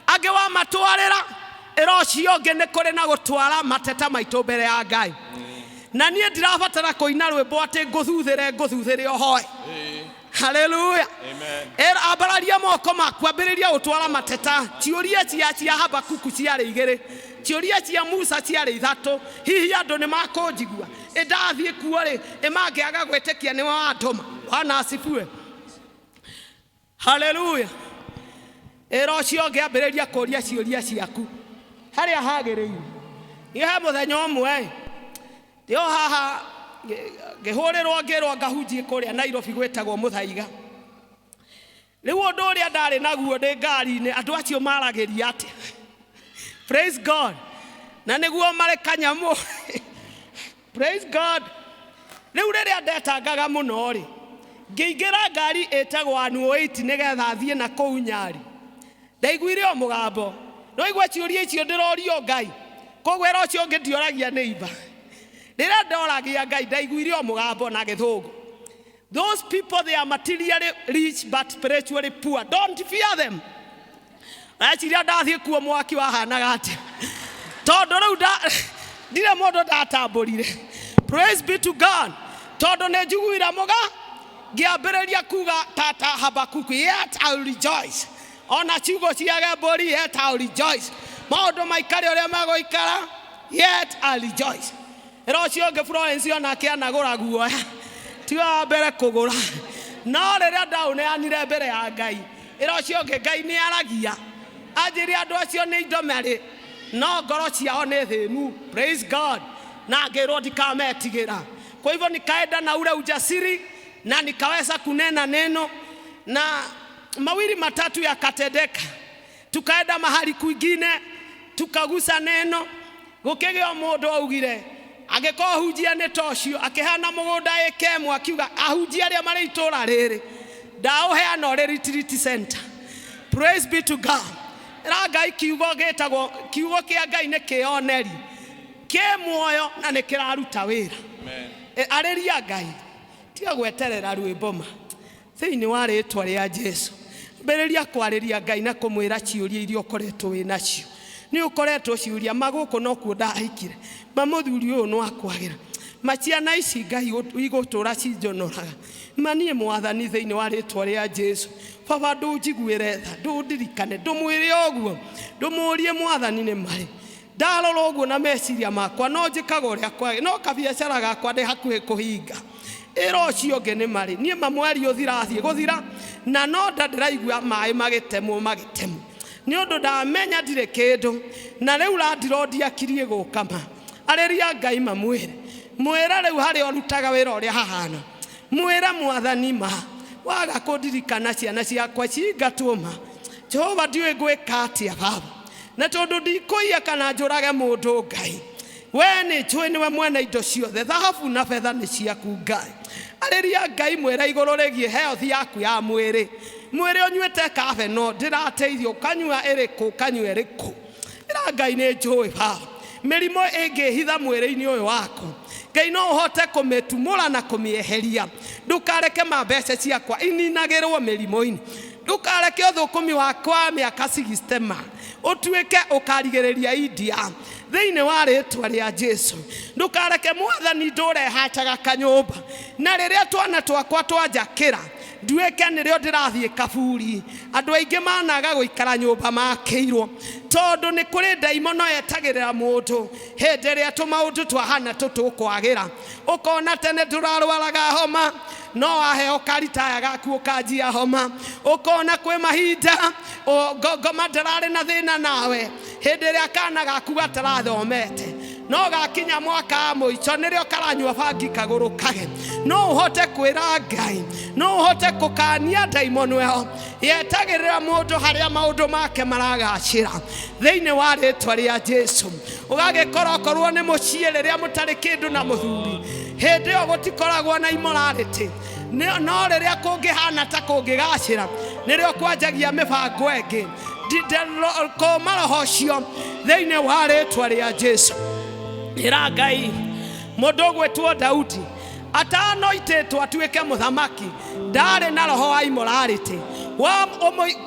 Angĩ wamatwarĩra ĩra ũcio ũngĩ nĩ kũrĩ na gũtwara mateta maitũ mbere ya Ngai. Na niĩ ndirabatara kũina rwĩmbo atĩ ngũthuthĩre ngũthuthĩre ũhoe. Hallelujah. Amen. Ambararia moko maku ambĩrĩria gũtwara mateta. Ciũria cia cia Habakuku ciarĩ igĩrĩ. Ciũria cia Musa ciarĩ ithatũ. Hihi andũ nĩ makũnjigua? Ĩ ndathiĩ kuo rĩ, ĩ mangĩaga gwĩtĩkia nĩwe wandũma. Bwana asifiwe. Hallelujah. Ĩra ũcio ũngĩ ambĩrĩria kũria ciũria ciaku harĩa hagĩrĩire. Niĩ he mũthenya ũmwe ndĩ o haha ngĩhũrĩrwo ngĩrwo ngahunjie kũrĩa Nairobi gwĩtagwo Mũthaiga. Rĩu ũndũ ũrĩa ndarĩ naguo ndĩ ngari-inĩ andũ acio maragĩria atĩa? Praise God. Na nĩguo marĩ kanyamũ. Praise God. Rĩu rĩrĩa ndetangaga mũno rĩ, ngĩingĩra ngari ĩtagwo 108 nĩgetha thiĩ na kũu Nyari. Ndaiguire o mũgambo. No igua ciũria icio ndĩrorio Ngai. Koguo ĩra ũcio ũngĩ ndioragia nĩ imba. Rĩrĩa ndoragia Ngai ndaiguire o mũgambo na gĩthũngũ. Those people, they are materially rich but spiritually poor. Don't fear them. Eciria ndathiĩ kuo mwaki wahanaga atĩa. Tondũ rĩu ndirĩ mũndũ ndatambũrire. Praise be to God. Tondũ nĩ njiguire mũga ngĩambĩrĩria kuga tata Habakuku, yet I will rejoice. Ona ciugo ciage mbũri, yet I will rejoice. Maũndũ maikare ũrĩa megũikara, yet I will rejoice. Ĩra ũcio ũngĩ Florence onake anagũra guoya. Ti wa mbere kũgũra. No rĩrĩa ndaũneanire mbere ya Ngai, ĩra ũcio ũngĩ Ngai nĩ aragia. Anjĩre andũ acio nĩ indo marĩ, no ngoro ciao nĩ thĩnu. Praise God. Na ngĩrwo ndikametigĩra. Kwa hivyo nikaenda na ule ujasiri na nikaweza kunena neno na mawili matatu yakatendeka. Tukaenda mahali kwingine tukagusa neno. Gũkĩgĩa mũndũ augire angĩkorwo hunjia nĩ ta ũcio akĩheana mũgũnda ĩka ĩmwe akiuga ahunjia arĩa marĩ itũũra rĩrĩ ndaũheana ũrĩ retreat center. Praise be to God. Ĩra Ngai kiugo gĩtagwo kiugo kĩa Ngai nĩ kĩoneri kĩ muoyo na nĩ kĩraruta wĩra. Arĩria Ngai tiga gweterera rwĩmbo ma thĩinĩ wa rĩtwa rĩa Jesu. Ambĩrĩria kwarĩria Ngai na kũmwĩra ciũria iria ũkoretwo wĩ nacio. Nĩ ũkoretwo ciũria ma gũkũ nokuo ndahikire, ma mũthuri ũyũ no akwagĩra, ma ciana ici Ngai igũtũra cinjonoraga, ma niĩ mwathani thĩinĩ wa rĩtwa rĩa Jesu. Baba ndũnjiguĩre tha, ndũndirikane, ndũmwĩre ũguo, ndũmũrie mwathani nĩ marĩ. Ndarora ũguo na meciria makwa no njĩkaga ũrĩa kwagĩrĩire, no kabiacara gakwa ndĩ hakuhĩ kũhinga. Ĩra ũcio ũngĩ nĩ marĩ, niĩ ma mweri ũthira athiĩ gũthira na no nda ndĩraigua maĩ magĩtemwo magĩtemwo. Nĩ ũndũ ndamenya ndirĩ kĩndũ na rĩu landirondi akirie gũka ma. Arĩria Ngai mamwĩre. Mwĩre rĩu harĩa ũrutaga wĩra ũrĩa hahana. Mwĩre mwathani ma waga kũndirikana ciana ciakwa cingatwo ma. Jehova ndiũĩ ngwĩka atĩa baba. Na tondũ ndikũiya kana njũrage mũndũ Ngai. We nĩ njũĩ nĩwe mwene indo ciothe, thahabu na betha nĩ ciaku Ngai. Arĩria Ngai mwĩre igũrũ rĩgiĩ health yaku ya mwĩrĩ. Mwĩrĩ ũnyuĩte kabeno ndĩrateithio ũkanyua ĩrĩkũ ũkanyua ĩrĩkũ. Ĩra Ngai nĩ njũĩ baba. Mĩrimũ ĩngĩhitha mwĩrĩ-inĩ ũyũ waku, Ngai no ũhote kũmĩtumũra na kũmĩeheria. Ndũkareke ma mbeca ciakwa ininagĩrwo mĩrimũ-inĩ. Ndũkareke ũthũkũmi wakwa wa mĩaka 60 ma ũtuĩke ũkarigĩrĩria India. Thĩinĩ wa rĩtwa rĩa Jesu, ndũkareke Mwathani ndũre hataga kanyũmba, na rĩrĩa twana twakwa twanjakĩra nduĩke nĩrĩo ndĩrathiĩ kaburi. Andũ aingĩ managa gũikara nyũmba makĩirwo, tondũ nĩ kũrĩ ndaimono yetagĩrĩra mũndũ hĩndĩ ĩrĩa tũmaũndũ twahana tũtũkwagĩra. Ũkona tene ndũrarwaraga homa, no waheo karitaya gaku ũkanjia homa. Ũkona kwĩ mahinda ngoma ndararĩ na thĩna nawe hĩndĩ ĩrĩa kana gaku gatarathomete, no gakinya mwaka wa mũico nĩrĩo karanyua bangi kagũrũkage. No ũhote kwĩra Ngai, no ũhote kũkania ndaimono ĩyo yetagĩrĩra mũndũ harĩa maũndũ make maragacĩra thĩinĩ wa rĩtwa rĩa Jesu. Ũgagĩkora okorwo nĩ mũciĩ rĩrĩa mũtarĩ kĩndũ na mũthuri, hĩndĩ ĩyo gũtikoragwo na immorality. No rĩrĩa kũngĩhana ta kũngĩgacĩra, nĩrĩo kwanjagia mĩbango ĩngĩ. Kũma roho ũcio thĩinĩ wa rĩtwa rĩa Jesu. Ĩra Ngai, mũndũ ũgwĩtwo Daudi atanoitĩtwo atuĩke mũthamaki ndarĩ na roho wa immorality.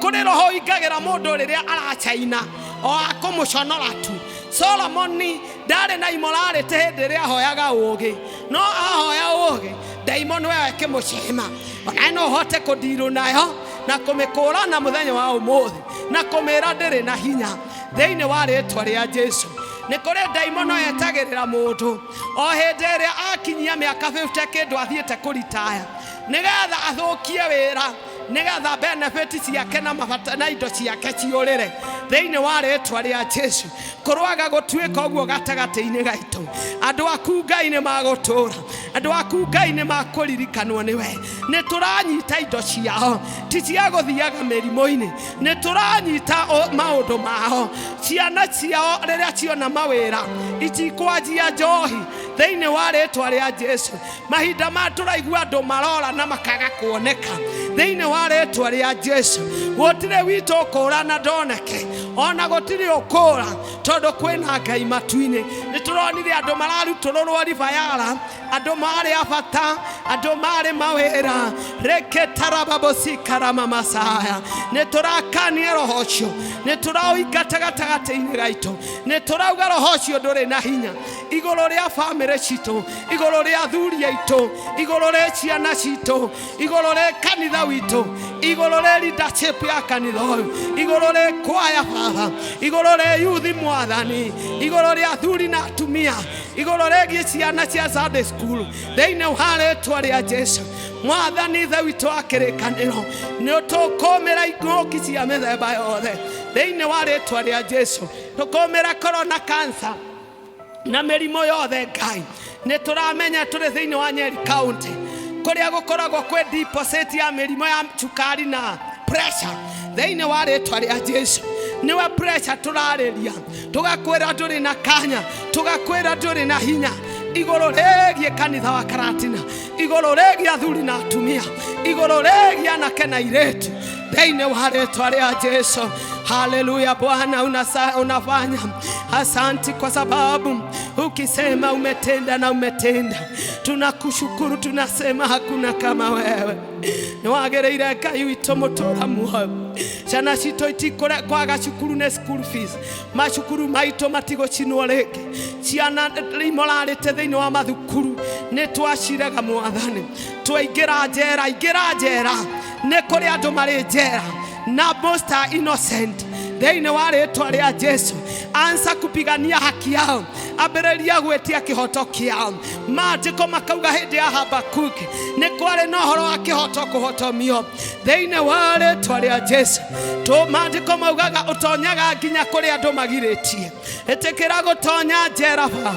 Kũrĩ roho ũingagĩra mũndũ rĩrĩa aracaina o akũmũconora tu. Solomoni ndarĩ na immorality hĩndĩ ĩrĩa ahoyaga ũũgĩ, no ahoya ũũgĩ ndaimono ĩyo ĩkĩmũcema. Onawe no ũhote kũndirũ nayo na kũmĩkũrana mũthenya wa ũmũthĩ na kũmĩra ndĩrĩ na hinya thĩinĩ wa rĩtwa rĩa Jesu. Nĩ kũrĩ ndaimono yetagĩrĩra mũndũ o hĩndĩ ĩrĩa akinyia mĩaka 50 kĩndũ athiĩte kũritaya, nĩgetha athũkie wĩra, nĩgetha benefit ciake na mabata na indo ciake ciũrĩre thĩinĩ wa rĩtwa rĩa Jesu. Kũrwaga gũtuĩka ũguo gatagatĩ-inĩ gaitũ. Andũ aku Ngai nĩ magũtũũra, andũ aku Ngai nĩ makũririkanwo nĩwe. Nĩ tũranyita indo ciao, ti cia gũthiaga mĩrimũ-inĩ, nĩ tũranyita maũndũ mao. Ciana ciao rĩrĩa ciona mawĩra itikwanjia njohi thĩinĩ wa rĩtwa rĩa Jesu. Mahinda ma tũraigua andũ marora na makaga kuoneka thĩinĩ wa rĩtwa rĩa Jesu. Gũtirĩ witũ ũkũra na ndoneke, ona gũtirĩ ũkũra, tondũ kwĩna Ngai matu-inĩ. Nĩ tũronire andũ mararutũrũrwo ribayara, andũ marĩ a bata, andũ marĩ mawĩra. Reketarababosikarama masaya. Nĩ tũrakania roho ũcio, nĩ tũraũingata gatagatĩ-inĩ gaitũ, nĩ tũrauga roho ũcio ndũrĩ na hinya igũrũ rĩa bamĩrĩ citũ, igũrũ rĩa athuri aitũ, igũrũ rĩa ciana citũ, igũrũ rĩa kanitha witũ, igũrũ rĩa leadership ya kanitha ũyũ, igũrũ rĩa kwaya Baba, igũrũ rĩa youth Mwathani, igũrũ rĩa athuri na atumia, igũrũ rĩgiĩ ciana cia Sunday school thĩinĩ wa rĩtwa rĩa Jesu. Mwathani Ithe witũ wa kĩrĩkanĩro, nĩ tũkũmĩra ing'ũki cia mĩthemba yothe thĩinĩ wa rĩtwa rĩa Jesu. Tũkũmĩra corona, cancer na mĩrimũ yothe. Ngai, nĩ tũramenya tũrĩ thĩinĩ wa Nyeri County kũrĩa gũkoragwo kwĩ deposit ya mĩrimũ ya cukari na pressure. Thĩinĩ wa rĩtwa rĩa Jesu, nĩwe pressure tũrarĩria, tũgakwĩra ndũrĩ na kanya, tũgakwĩra ndũrĩ na hinya igũrũ rĩgiĩ kanitha wa Karatina, igũrũ rĩgiĩ athuri na atumia, igũrũ rĩgiĩ anake na airĩtu thĩinĩ wa rĩtwa rĩa Jesu. Haleluya! Bwana unafanya. Asanti kwa sababu ukisema umetenda na umetenda. Tunakushukuru, tunasema hakuna kama wewe. Nĩwagĩrĩire Ngai witũ mũtũra muoyo. Ciana citũ itikũre kwaga cukuru nĩ school fees, macukuru maitũ matigũcinwo rĩngĩ. Ciana imorarĩte thĩinĩ wa mathukuru nĩ twacirega Mwathani. Twaingĩra njera, ingĩra njera, nĩ kũrĩ andũ marĩ njera na most are innocent. Thĩinĩ wa rĩtwa rĩa Jesu, anza kupigania haki yao, ambĩrĩria gwĩtia kĩhoto kĩao. Maandĩko makauga hĩndĩ ya Habakuki nĩ kwarĩ na ũhoro wa kĩhoto kũhotomio. Thĩinĩ wa rĩtwa rĩa Jesu, tũ maandĩko maugaga ũtonyaga nginya kũrĩa andũ magirĩtie. Ĩtĩkĩra gũtonya njera Baba,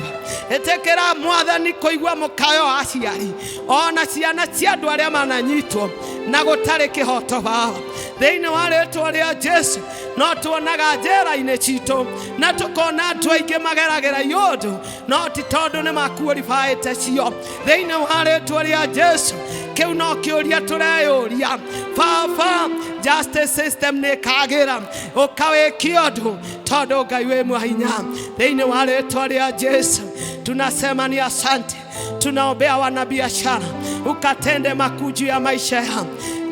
ĩtĩkĩra Mwathani kũigua mũkayo wa aciari ona ciana cia andũ arĩa mananyitwo na gũtarĩ kĩhoto Baba. Thĩinĩ wa rĩtwa rĩa Jesu, no tuonaga njera-inĩ citũ na tũkona andũ aingĩ mageragĩra iũndũ, no ti tondũ nĩ makuoribaĩte cio. Thĩinĩ wa rĩtwa rĩa Jesu, kĩu no kĩũria tũreyũria Baba. Justice system nĩ ĩkagĩra, ũkawĩkia ũndũ, tondũ Ngai wĩ mwahinya. Thĩinĩ wa rĩtwa rĩa Jesu, tunasema ni asante. Tunaombea wanabiashara, ukatende makuu juu ya maisha yao.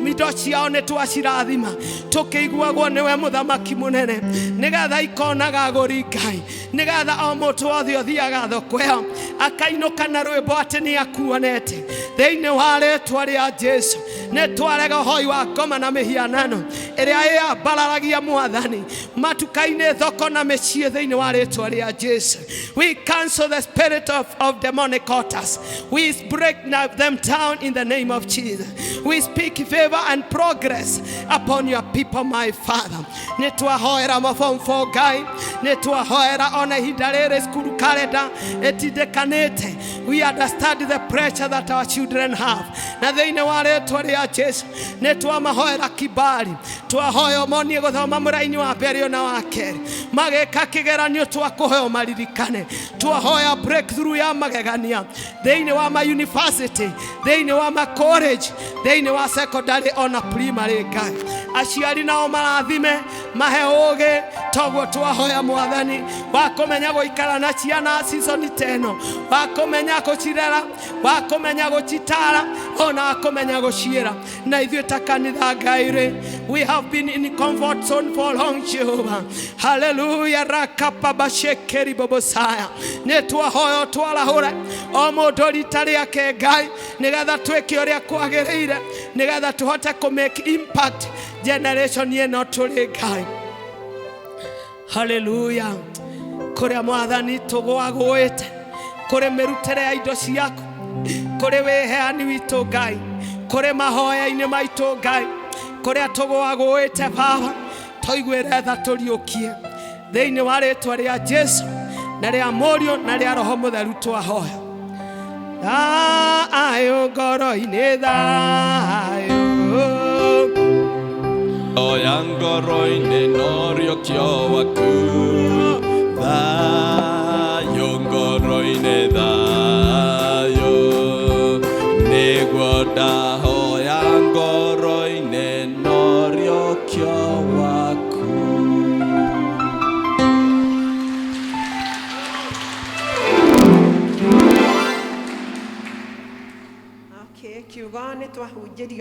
Indo ciao nĩ twacirathima tũkĩiguagwo nĩwe mũthamaki mũnene, nĩgetha ikonaga agũri Ngai. Nĩgetha o mũndũ wothe ũthiaga thoko ĩyo akainũka na rwĩmbo atĩ nĩ akuonete. Thĩinĩ wa rĩtwa rĩa Jesu nĩ twarega ũhoi wa ngoma na mĩhianano ĩrĩa ĩyambararagia mwathani matuka-inĩ, thoko na mĩciĩ. Thĩinĩ wa rĩtwa rĩa Jesu, we cancel the spirit of demonic altars. We break them down in the name of Jesus. We speak favor and progress upon your people, my Father. Nĩ twahoera ma form 4, Ngai. Nĩ twahoera ona ihinda rĩrĩ cukuru kalenda ĩtindĩkanĩte. We understand the pressure that our children have, na thĩinĩ wa rĩtwa rĩa Jesu nĩ twamahoera kibali. Twahoya ũmonie gũthoma mũraini wa mbere ona wa kerĩ, magĩka kĩgeranio twakũhoya maririkane. Twahoya breakthrough ya magegania thĩinĩ wa ma university, thĩinĩ wa ma college, thĩinĩ wa secondary ona primary. Ngai, aciari nao marathime, mahe ũgĩ toguo twahoya mwathani wa kũmenya gũikara na ciana season teno, wa kũmenya gũcirera, wa kũmenya gũcitara, ona wa kũmenya gũciĩra. Na ithuĩ ta kanitha, Ngai rĩ, we have been in comfort zone for long. Jehovah, haleluya, rakapabashekeri bobosaya. Nĩ twahoya twarahũre o mũndũ rita rĩake, Ngai, nĩgetha twĩke ũrĩa kwagĩrĩire, nĩgetha tũhote kũ make impact generation ĩno tũrĩ. Ngai, haleluya, kũrĩa mwathani tũgwagũĩte, kũrĩ mĩrutĩre ya indo ciaku, kũrĩ wĩheani witũ, Ngai, kũrĩ mahoya-inĩ maitũ, Ngai, kũrĩa tũgwagũĩte, Baba, tũiguĩre tha, tũriũkie. Thĩinĩ wa rĩtwa rĩa Jesu na rĩa Mũriũ na rĩa Roho Mũtheru twahoya. Thayũ ngoro-inĩ, thayũ. Oya ngoro-inĩ noriũkio waku, thayũ ngoro-inĩ, thayũ nĩguo ndahoya ngoro-inĩ noriũkio waku. Okay, kiugo nĩ twahunjĩrio.